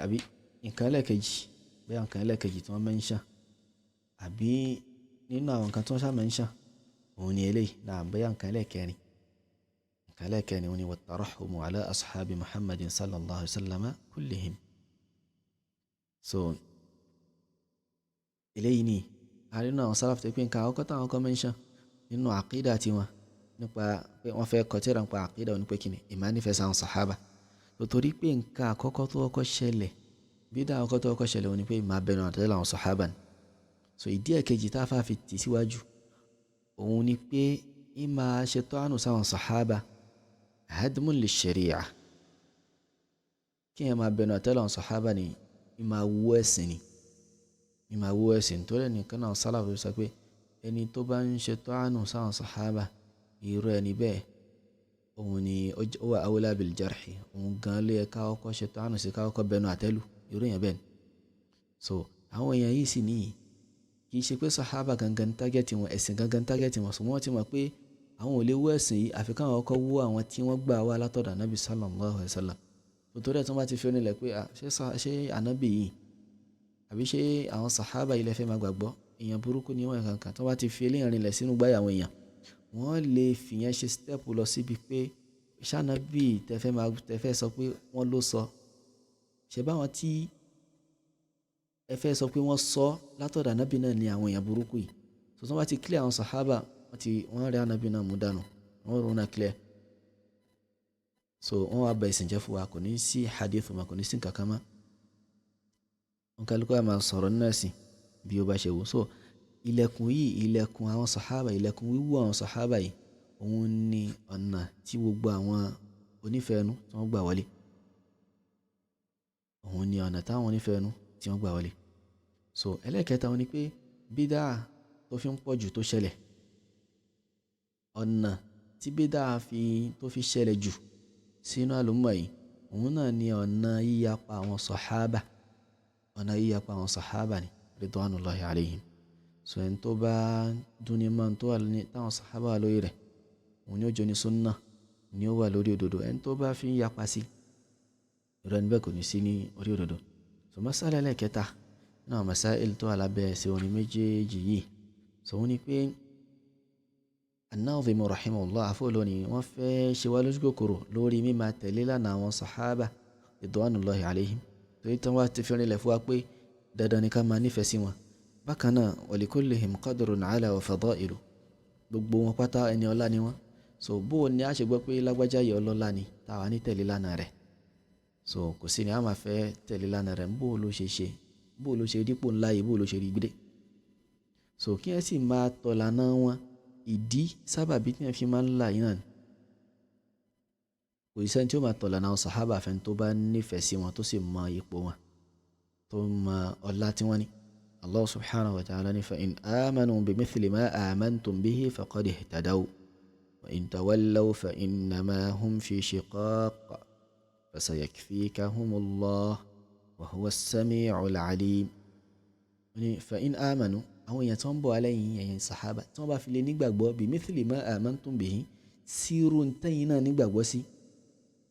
Àbí nǹkan ẹlẹ́ẹ̀kejì, bóyá nǹkan ẹlẹ́ẹ̀kejì tí wọ́n mẹ́ńṣán, àbí nínú àwọn nǹkan tí wọ́n ṣá mẹ́ńṣán òun ni eléyìí. Náà bóyá nǹkan ẹlẹ́ẹ̀kẹrin, nǹkan ẹlẹ́ẹ̀kẹrin òun ni wat-tarahhumu ala ashabi Muhammadin sallallahu alayhi wa sallam kullihim. So eléyìí ni a rí nínú àwọn sálàfù tó pé nǹkan àkọ́kọ́ táwọn kọ́ mẹ́ńṣán nínú àkídà tiwọn nípa pé wọ́n fẹ́ kọ tírà nípa àkídà òní pé kíni ìmá nífẹ̀ẹ́ sáwọn sàhábà. Torí pé nǹkan àkọ́kọ́ tó kọ́kọ́ ṣẹlẹ̀, bídà àkọ́kọ́ tó kọ́kọ́ ṣẹlẹ̀ òní pé ìmá bẹnu àtẹ́lẹ̀ àwọn sàhábà ni. So ìdí ẹ̀kejì tá a fà fi tì síwájú òun ni pé ìmá ṣe tọ́ánù sáwọn sàhábà hadmun li sharia, kí ẹ máa bẹnu àtẹ́lẹ̀ àwọn sàhábà ni ìmá wú ẹ̀sìn ni, ìmá wú ẹ̀sìn. Torí ẹnìkan náà sálàfù sọ pé ẹni tó bá ń ṣe tọ́ánù sáwọn sàhábà, irú ẹni bẹ́ẹ̀ òun ni ó wà awla bil jarhi, òun gan ló yẹ ká kọ́kọ́ ṣe tọ́ánù sí, ká kọ́kọ́ bẹnu àtẹ́lù irú èèyàn bẹ́ẹ̀ ni. So àwọn èèyàn yìí sì níyì, kì í ṣe pé sàhábà gangan tágẹ́tì wọn, ẹ̀sìn gangan tágẹ́tì wọn, ṣùgbọ́n wọ́n ti mọ̀ pé àwọn ò lè wú ẹ̀sìn yìí àfi káwọn kọ́kọ́ wú àwọn tí wọ́n gbà wá látọ̀dọ̀ ànábì sallallahu alaihi wasallam. Nítorí ẹ̀ tí wọ́n bá ti fi onílẹ̀ pé ṣé ànábì yìí àbí ṣé àwọn sàhábà yìí lẹ fẹ́ máa gbàgbọ́, èèyàn burúkú ni wọ́n kankan, tí wọ́n bá ti fi eléyàn rinlẹ̀ sínú gbáyà àwọn èèyàn, wọ́n lè fìyẹn ṣe step lọ síbi pé ṣánábì tẹ́fẹ́ tẹ́fẹ́ sọ pé wọ́n ló sọ, ṣe báwọn tí ẹ fẹ́ sọ pé wọ́n sọ látọ̀dọ̀ ànábì náà ni àwọn èèyàn burúkú yìí. So tí wọ́n bá ti clear àwọn sàhábà, wọ́n rí ànábì náà mú dànù, wọ́n rún náà clear. So wọ́n wá ba ẹ̀sìn jẹ́ fún wa, kò ní sí hadith mọ́, kò ní sí nǹkan kan mọ́. Wọn kálukú á máa sọ̀rọ̀ nínú ẹ̀sìn bí ó bá ṣe wù. So ilẹ̀kùn yìí, ilẹ̀kùn àwọn sàhábà, ilẹ̀kùn wíwú àwọn sàhábà yìí, òun ni ọ̀nà tí gbogbo àwọn onífẹ̀ẹ́nu tí wọ́n gbà wọlé. Òun ni ọ̀nà táwọn onífẹ̀ẹ́nu tí wọ́n gbà wọlé. So ẹlẹ́ẹ̀kẹta òun ni pé bídà tó fi ń pọ̀ jù tó ṣẹlẹ̀, ọ̀nà tí bídà tó fi ṣẹlẹ̀ jù sínú àlùmọ̀ yìí, òun náà ni ọ̀nà yíyapa àwọn sàhábà, ọ̀nà yíyapa àwọn sàhábà ni ridwanullahi alayhim. So ẹni tó bá dúnni mọ́ tó wà ní táwọn sàhábà wà lórí rẹ̀, òun ni ó jọ ní sunnah, ni ó wà lórí òdodo. Ẹni tó bá fi ń yapa sí, irú ẹni bẹ́ẹ̀ kò ní sí ní orí òdodo. So mas'ala ẹlẹ́ẹ̀kẹta nínú àwọn masail tó wà lábẹ́ ẹsẹ̀ orin méjèèjì yìí, so òun ni pé An-Nadhim rahimahullah afọlọ́ni wọ́n fẹ́ ṣe wá lójú kòkòrò lórí mímá tẹ̀lé lánàá àwọn sàhábà ridwanullahi alayhim, torí tí wọ́n ti fi rinlẹ̀ fún wa pé dandan ni ká máa nífẹ̀ẹ́ sí wọn. Bákan náà wa likullihim qadrun ala wa fadailu, gbogbo wọn pátá ẹni ọlá ni wọn. So bó o ní a ṣe gbọ́ pé lágbájá yìí ọlọ́lá ni táwa ní tẹ̀lé lánàá rẹ̀, so kò sí ni a máa fẹ́ tẹ̀lé lánàá rẹ̀, bó o ló ṣe ṣe, bó o ló ṣe dípò ńlá yìí, bó o ló ṣe rí gbé. So kí ẹ sì máa tọ̀ lánàá wọn, ìdí sábàbí tí wọ́n fi máa ń là yín náà kò sí ẹni tí ó máa tọ̀lànà àwọn sàhábà fẹ́ni tó bá nífẹ̀ẹ́ sí wọn, tó sì mọ ipò wọn, tó mọ ọlá tí wọ́n ní. Allah subhanahu wa ta'ala ní fa in amanu bimithli ma amantum bihi faqad ihtadaw wa in tawallaw fa innama hum fi shiqaq fasayakfikahumullah wa huwa as-sami'ul alim. Ní fa in amanu, àwọn èèyàn tó ń bọ̀ alẹ́yìn ẹ̀yìn sàhábà tí wọ́n bá fi lè nígbàgbọ́ bimithli ma amantum bihi, sírú ntẹ́yìn náà nígbàgbọ́ sí,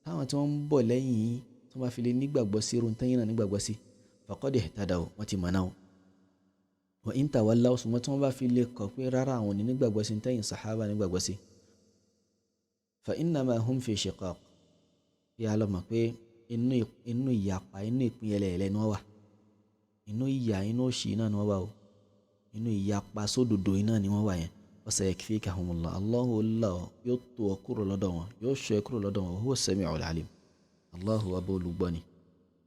táwọn tí wọ́n ń bọ̀ lẹ́yìn yìí tí wọ́n bá fi lè nígbàgbọ́ sí irú ntẹ́yìn náà nígbàgbọ́ sí, faqad ihtadaw, wọ́n ti mọ̀nà o. Wa in tawallaw, ṣùgbọ́n tí wọ́n bá fi lè kọ̀ pé rárá àwọn ò ní nígbàgbọ́ sí ntẹ́yìn sàhábà nígbàgbọ́ sí, fa innama hum fi shiqaq, bí a lọ mọ̀ pé inú ìyapa, inú ìpín yẹlẹyẹlẹ ni wọ́n wà, inú ìyà, inú òṣì náà ni wọ́n wà o, inú ìyapa sódodo iná ni wọ́n wà yẹn. Fasayakfikahumullah, Allahu Allah yóò tó ọ kúrò lọ́dọ̀ wọn, yóò ṣọ́ ẹ kúrò lọ́dọ̀ wọn, huwa as-sami'ul alim, Allahu ọba olùgbọ́ ni,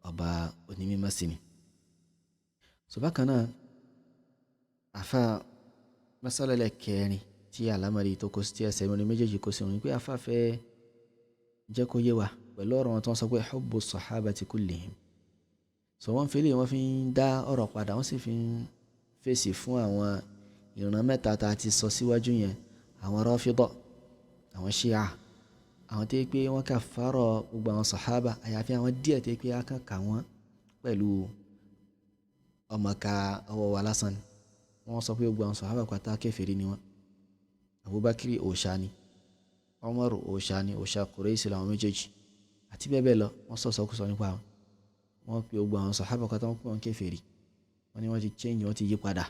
ọba onímọ̀ sí ni. So bákan náà, afa masalẹ̀ kẹrin tí alámọ̀rí tó kó sí tí ẹsẹ̀ mẹ́rin méjèèjì kó sí wọn pé afa fẹ́ jẹ́ kó yé wa pẹ̀lú ọ̀rọ̀ wọn tó ń sọ pé hubbu sahabati kullihim. So wọ́n fi lè wọ́n fi ń dá ọ̀rọ̀ padà, wọ́n sì fi ń fèsì fún àwọn ìran mẹ́ta tá a ti sọ síwájú yẹn, àwọn Rāfidah, àwọn Shia, àwọn tó yẹ pé wọ́n kà fárọ̀ gbogbo àwọn sàhábà, àyàfi àwọn díẹ̀ tó yẹ pé a kàn kà wọ́n pẹ̀lú ọmọka ọwọ́ wa lásán ni. Wọ́n sọ pé gbogbo àwọn sàhábà pátá kèfèrí ni wọ́n. Abubakar òòṣà ni, Umaru òòṣà ni, òòṣà Quraysh làwọn méjèèjì àti bẹ́ẹ̀ bẹ́ẹ̀ lọ. Wọ́n sọ sọkúsọ nípa wọn. Wọ́n pe gbogbo àwọn sàhábà pátá, wọ́n pè wọ́n kèfèrí. Wọ́n ní wọ́n ti change, wọ́n ti yí padà,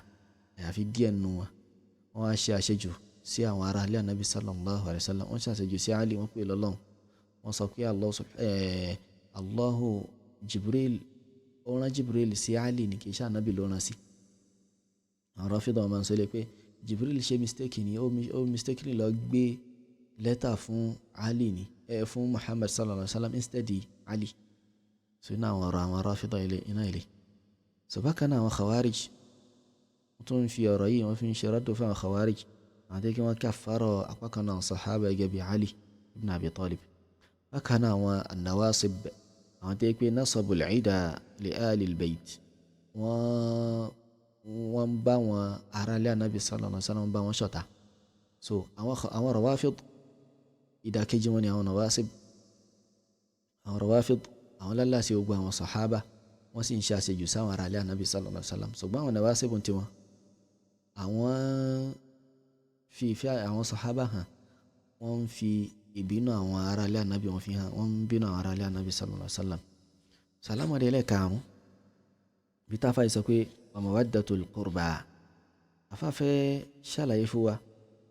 àyàfi díẹ̀ nínú wọn. Wọ́n wá ṣe àṣejù sí àwọn ará ilé Ànábì sallallahu alayhi wa sallam, wọ́n ṣe àṣejù sí Ali, wọ́n pè lọ́lọ́run. Wọ́n sọ pé Allahu Jibril, ó rán Jibril sí Ali ní kì í ṣe Ànábì ló rán sí. Àwọn Rāfidah wọn máa ń sọ lé pé Jibril ṣe mistake ni, ó mistake ni lọ gbé lẹ́tà fún Ali ni, fún Muhammad sallallahu alayhi wa sallam instead Ali. So iná àwọn ọ̀rọ̀ àwọn Rāfidah ilé iná ilé. So bákan náà àwọn Khawarij wọ́n tún ń fi ọ̀rọ̀ yìí, wọ́n fi ń ṣe rọ́dù fún àwọn Khawarij, àwọn tó kí wọ́n kàfàrọ̀ apá kan náà sàhábà gẹ́gẹ́ bí Ali ibn Abi Talib. Bákan náà àwọn An-Nawasib, àwọn tó pé nasabul ida li ali al-bayt, wọ́n ń bá wọn aráalé Ànábì sallallahu alaihi wasallam bá wọn ṣọ̀tá. So àwọn Rawafid, ìdàkejì wọn ni àwọn Nawasib. Àwọn Rawafid àwọn lálàsí gbogbo àwọn sàhábà, wọ́n sì ń ṣe àṣejù sáwọn aráalé Ànábì sallallahu alaihi wasallam. Ṣùgbọ́n àwọn Nawasib ti wọn, àwọn fi ìfẹ́ àwọn sàhábà hàn, wọ́n ń fi ìbínú àwọn aráalé Ànábì wọn fi hàn, wọ́n ń bínú àwọn aráalé Ànábì sallallahu alaihi wasallam. Sàlámọ̀dé ẹlẹ́karùn-ún bí táfà yìí sọ pé wa mawaddatul qurba, afáfẹ́ ṣàlàyé fún wa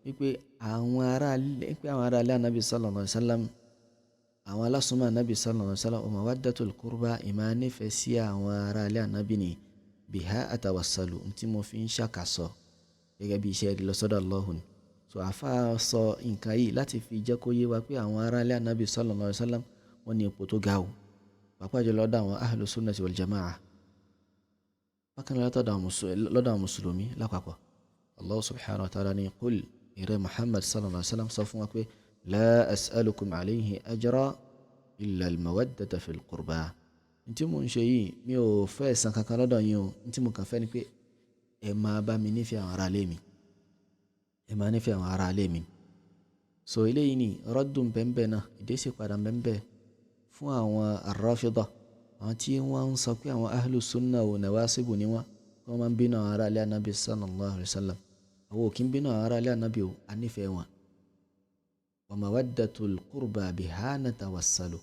wípé àwọn aráalé Ànábì sallallahu alaihi wasallam, àwọn alásùnmọ́ Ànábì sallallahu alaihi wasallam, wa mawaddatul qurba, ìmáa nífẹ̀ẹ́ sí àwọn aráalé Ànábì ni biha atawassalu, tí mo fi ń ṣàkàsọ̀ gẹ́gẹ́ bí iṣẹ́ rí lọ sọ́dọ̀ Allahu ni. So àfa sọ nǹkan yìí láti fi jẹ́ kó yé wa pé àwọn aráalé Ànábì sallallahu alaihi wasallam wọ́n ní ipò tó ga o, pàápàá jùlọ lọ́dọ̀ àwọn ahlu sunnati wal jama'a, bákan náà lọ́dọ̀ àwọn mùsùlùmí lápapọ̀. Allah subhanahu wa ta'ala ní qul, ìrẹ́ Muhammad sallallahu alaihi wasallam sọ fún wa pé la as'alukum alayhi ajra illa al-mawaddata fil qurba. Ntí mo ń ṣe yìí, mi ò fẹ́ ẹ̀san kankan lọ́dọ̀ yín o, ntí mo kàn fẹ́ ni pé ẹ máa bá mi nífẹ̀ẹ́ àwọn ará ilé mi, ẹ máa nífẹ̀ẹ́ àwọn ará ilé mi. So eléyìí ni rọ́dùn bẹ́ẹ̀nbẹ́ẹ̀ náà, ìdésì padà bẹ́ẹ̀nbẹ́ẹ̀ fún àwọn Ar-Rāfidah, àwọn tí wọ́n ń sọ pé àwọn ahlu sunna ò nawasibu ni wọ́n, wọ́n máa ń bínú àwọn ará ilé Ànábì sallallahu alayhi wa sallam. Àwọn ò kí ń bínú àwọn ará ilé Ànábì o, a nífẹ̀ẹ́ wọn. Wa mawaddatul qurba biha natawassalu,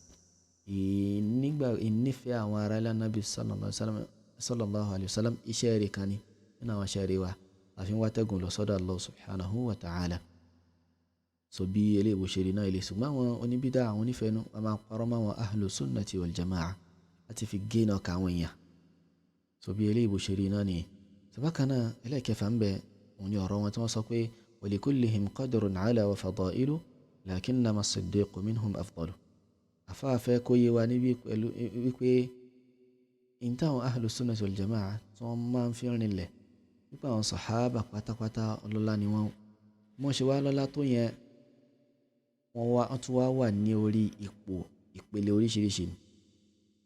ìnífẹ̀ẹ́ àwọn ará ilé Ànábì sallallahu alayhi wa sallam iṣẹ́ rẹ̀ kan ni nínú àwọn iṣẹ́ rẹ̀ wa, àfi wá tẹ́gùn lọ sọ́dọ̀ Allah subhanahu wa ta'ala. So bí eléyìí bó ṣe rí náà ilé, ṣùgbọ́n àwọn oníbídà, àwọn onífẹ̀ẹ́nu, wọ́n máa parọ́ mọ́ àwọn ahlu sunnati wal jama'a láti fi gé iná ka àwọn èèyàn. So bí eléyìí bó ṣe rí náà nìyẹn. So bákan náà ẹlẹ́kẹfà ń bẹ, òun ni ọ̀rọ̀ wọn tí wọ́n sọ pé wa likullihim qadrun ala wa fadailu lakinnama as-siddiqu minhum afdalu. Àfáàfẹ́ kó yé wa níbí pẹ̀lú wípé in táwọn ahlu sunnati wal jama'a tí wọ́n máa ń fi rinlẹ̀ wípé àwọn sàhábà pátápátá ọlọ́lá ni wọ́n. Wọ́n ṣe wá lọ́lá tó yẹn, wọ́n tún wá wà ní orí ipò ìpele oríṣiríṣi.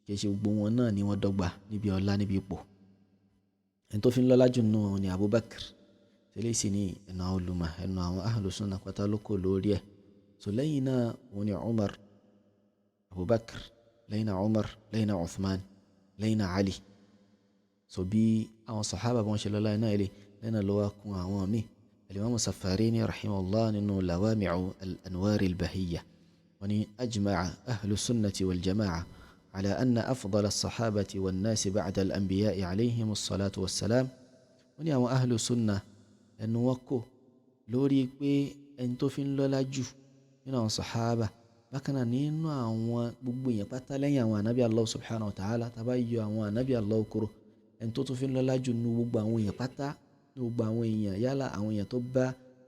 Kì í ṣe gbogbo wọn náà ni wọ́n dọ́gba níbi ọlá, níbi ipò. Ẹni tó fi ń lọ́lá jù nínú wọn ni Abubakar. Tẹ́lẹ̀ sì ni ẹnu àwọn olùmọ̀, ẹnu àwọn ahlu sunnah pátá ló kò lórí ẹ̀. So lẹ́yìn náà òun ni Umar, Abubakar, lẹ́yìn náà Umar, lẹ́yìn náà Uthman, lẹ́yìn náà Ali. So bí àwọn sàhábà bọ́n ṣe lọ́lá iná ilé, lẹ́yìn náà ló wá kún àwọn míì. Al-Imam Safarini rahimahullah nínú Lawami'u al-Anwar al-Bahiyya, wọ́n ní ajma'a ahlu sunnati wal jama'a ala anna afdala as-sahabati wan nasi ba'da al-anbiya'i alayhim as-salatu was-salam. Wọ́n ní àwọn ahlu sunna ẹnu wọn kò lórí pé ẹni tó fi ń lọ́lá jù nínú àwọn sàhábà, bákan náà nínú àwọn gbogbo èèyàn pátá lẹ́yìn àwọn ànábì Allah subhanahu wa ta'ala, tá bá yọ àwọn ànábì Allah kúrò, ẹni tó tún fi ń lọ́lá jù nínú gbogbo àwọn èèyàn pátá, nínú gbogbo àwọn èèyàn, yálà àwọn èèyàn tó bá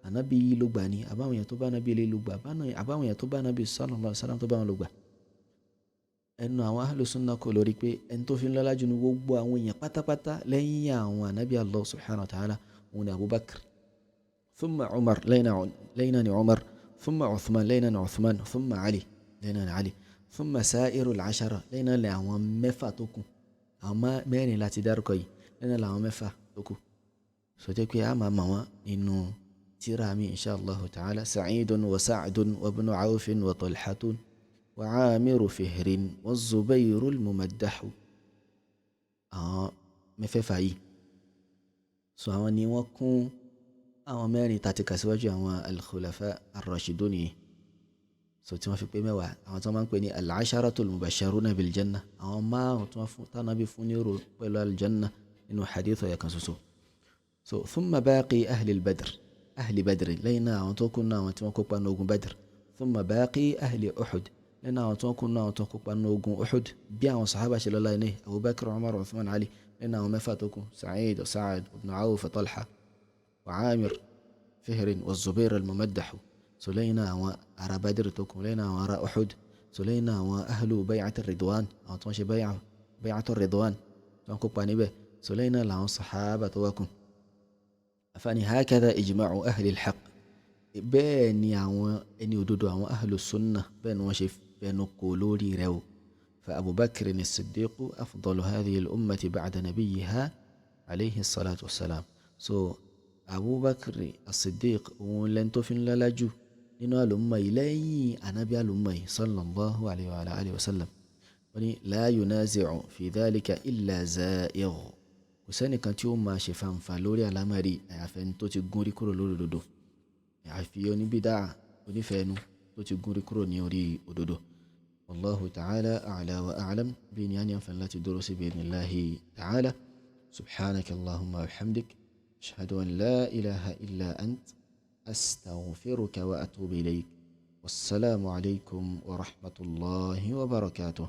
ànábì yìí ló gbà ní, àbáwọn èèyàn tó bá ànábì ilé ló gbà, àbáwọn èèyàn tó bá ànábì sallallahu alaihi wasallam tó bá wọn ló gbà. Ẹnu àwọn ahlu sunnah kò lórí pé ẹni tó fi ń lọ́lá jù nínú gbogbo àwọn èèyàn pátápátá lẹ́yìn àwọn ànábì Allah subhanahu wa ta'ala òun ni Abubakar, thumma Umar, lẹ́yìn náà ni Umar, thumma Uthman, lẹ́yìn náà ni Uthman, thumma Ali, lẹ́yìn náà ni Ali, thumma sa'iru al-ashara, lẹ́yìn náà ni àwọn mẹ́fà tó kù. Àwọn mẹ́rin láti dárúkọ yìí, lẹ́yìn náà làwọn mẹ́fà tó kù. So jẹ́ pé a máa mọ̀ wọ́n nínú tírà mi insha Allah ta'ala. Sa'idun wa Sa'dun wa ibnu Awfin wa Talhatun wa Amiru Fihrin wa Zubayru al-Mumaddahu. Àwọn mẹ́fẹ̀ẹ̀fà yìí, so àwọn ni wọ́n kún àwọn mẹ́rin tá ti kà síwájú àwọn al-Khulafa ar-Rashidun yìí. So tí wọ́n fi pé mẹ́wàá, àwọn tí wọ́n máa ń pè ní al-asharatul mubashsharuna bil janna, àwọn márùn-ún tí wọ́n fún tánàbí fún ní ro pẹ̀lú al-janna nínú hadith ọ̀yà kan ṣoṣo. So thumma baqi ahli al-badr, ahli badr, lẹ́yìn náà àwọn tó kún náà àwọn tí wọ́n kópa ní ogun Badr, thumma baqi ahli Uhud, lẹ́yìn náà àwọn tó kún náà àwọn tó kópa ní ogun Uhud. Bí àwọn sàhábà ṣe lọ́lá ní Abubakar, Umar, Uthman, Ali, lẹ́yìn náà àwọn mẹ́fà tó kù, Sa'id, Sa'ad ibn Awf, Talha wa Amir Fihrin wa Zubair al-Mumaddahu. So lẹ́yìn náà àwọn ará Badr tó kù, lẹ́yìn náà àwọn ará Uhud, so lẹ́yìn náà àwọn ahlu bay'at ar-Ridwan, àwọn tó ń ṣe bay'at ar-Ridwan tó ń kópa níbẹ̀. So lẹ́yìn náà làwọn sàhábà tó wá kù. Àfààní hakadha ijma'u ahli al-haqq, bẹ́ẹ̀ ni àwọn ẹni òdodo, àwọn ahlu sunnah, bẹ́ẹ̀ ni wọ́n ṣe fẹnu kò lórí rẹ̀ o. Fa Abubakar ni Siddiq afdalu hadhihi al-ummati ba'da nabiyyiha alayhi salatu wassalam. So Abubakar as-Siddiq òun lẹ́ni tó fi ń lọ́lá jù nínú àlùmọ̀ yìí lẹ́yìn ànábì àlùmọ̀ yìí sallallahu alayhi wa alihi wa sallam. Wọ́n ní la yunazi'u fi dhalika illa za'igh, kò sẹ́nìkan tí ó máa ṣe fanfa lórí àlámọ̀rí àyàfẹ́ tó ti gúnrí kúrò lórí òdodo, àyàfi oníbídà onífẹ̀ẹ́nu tó ti gúnrí kúrò ní orí òdodo. Wallahu ta'ala a'la wa a'lam. Bí ní àní àǹfààní láti dúró sí bi'idhnillahi ta'ala. Subhanaka Allahumma wa bihamdik, ashhadu an la ilaha illa ant, astaghfiruka wa atubu ilayk. Wassalamu alaykum wa rahmatullahi wa barakatuh.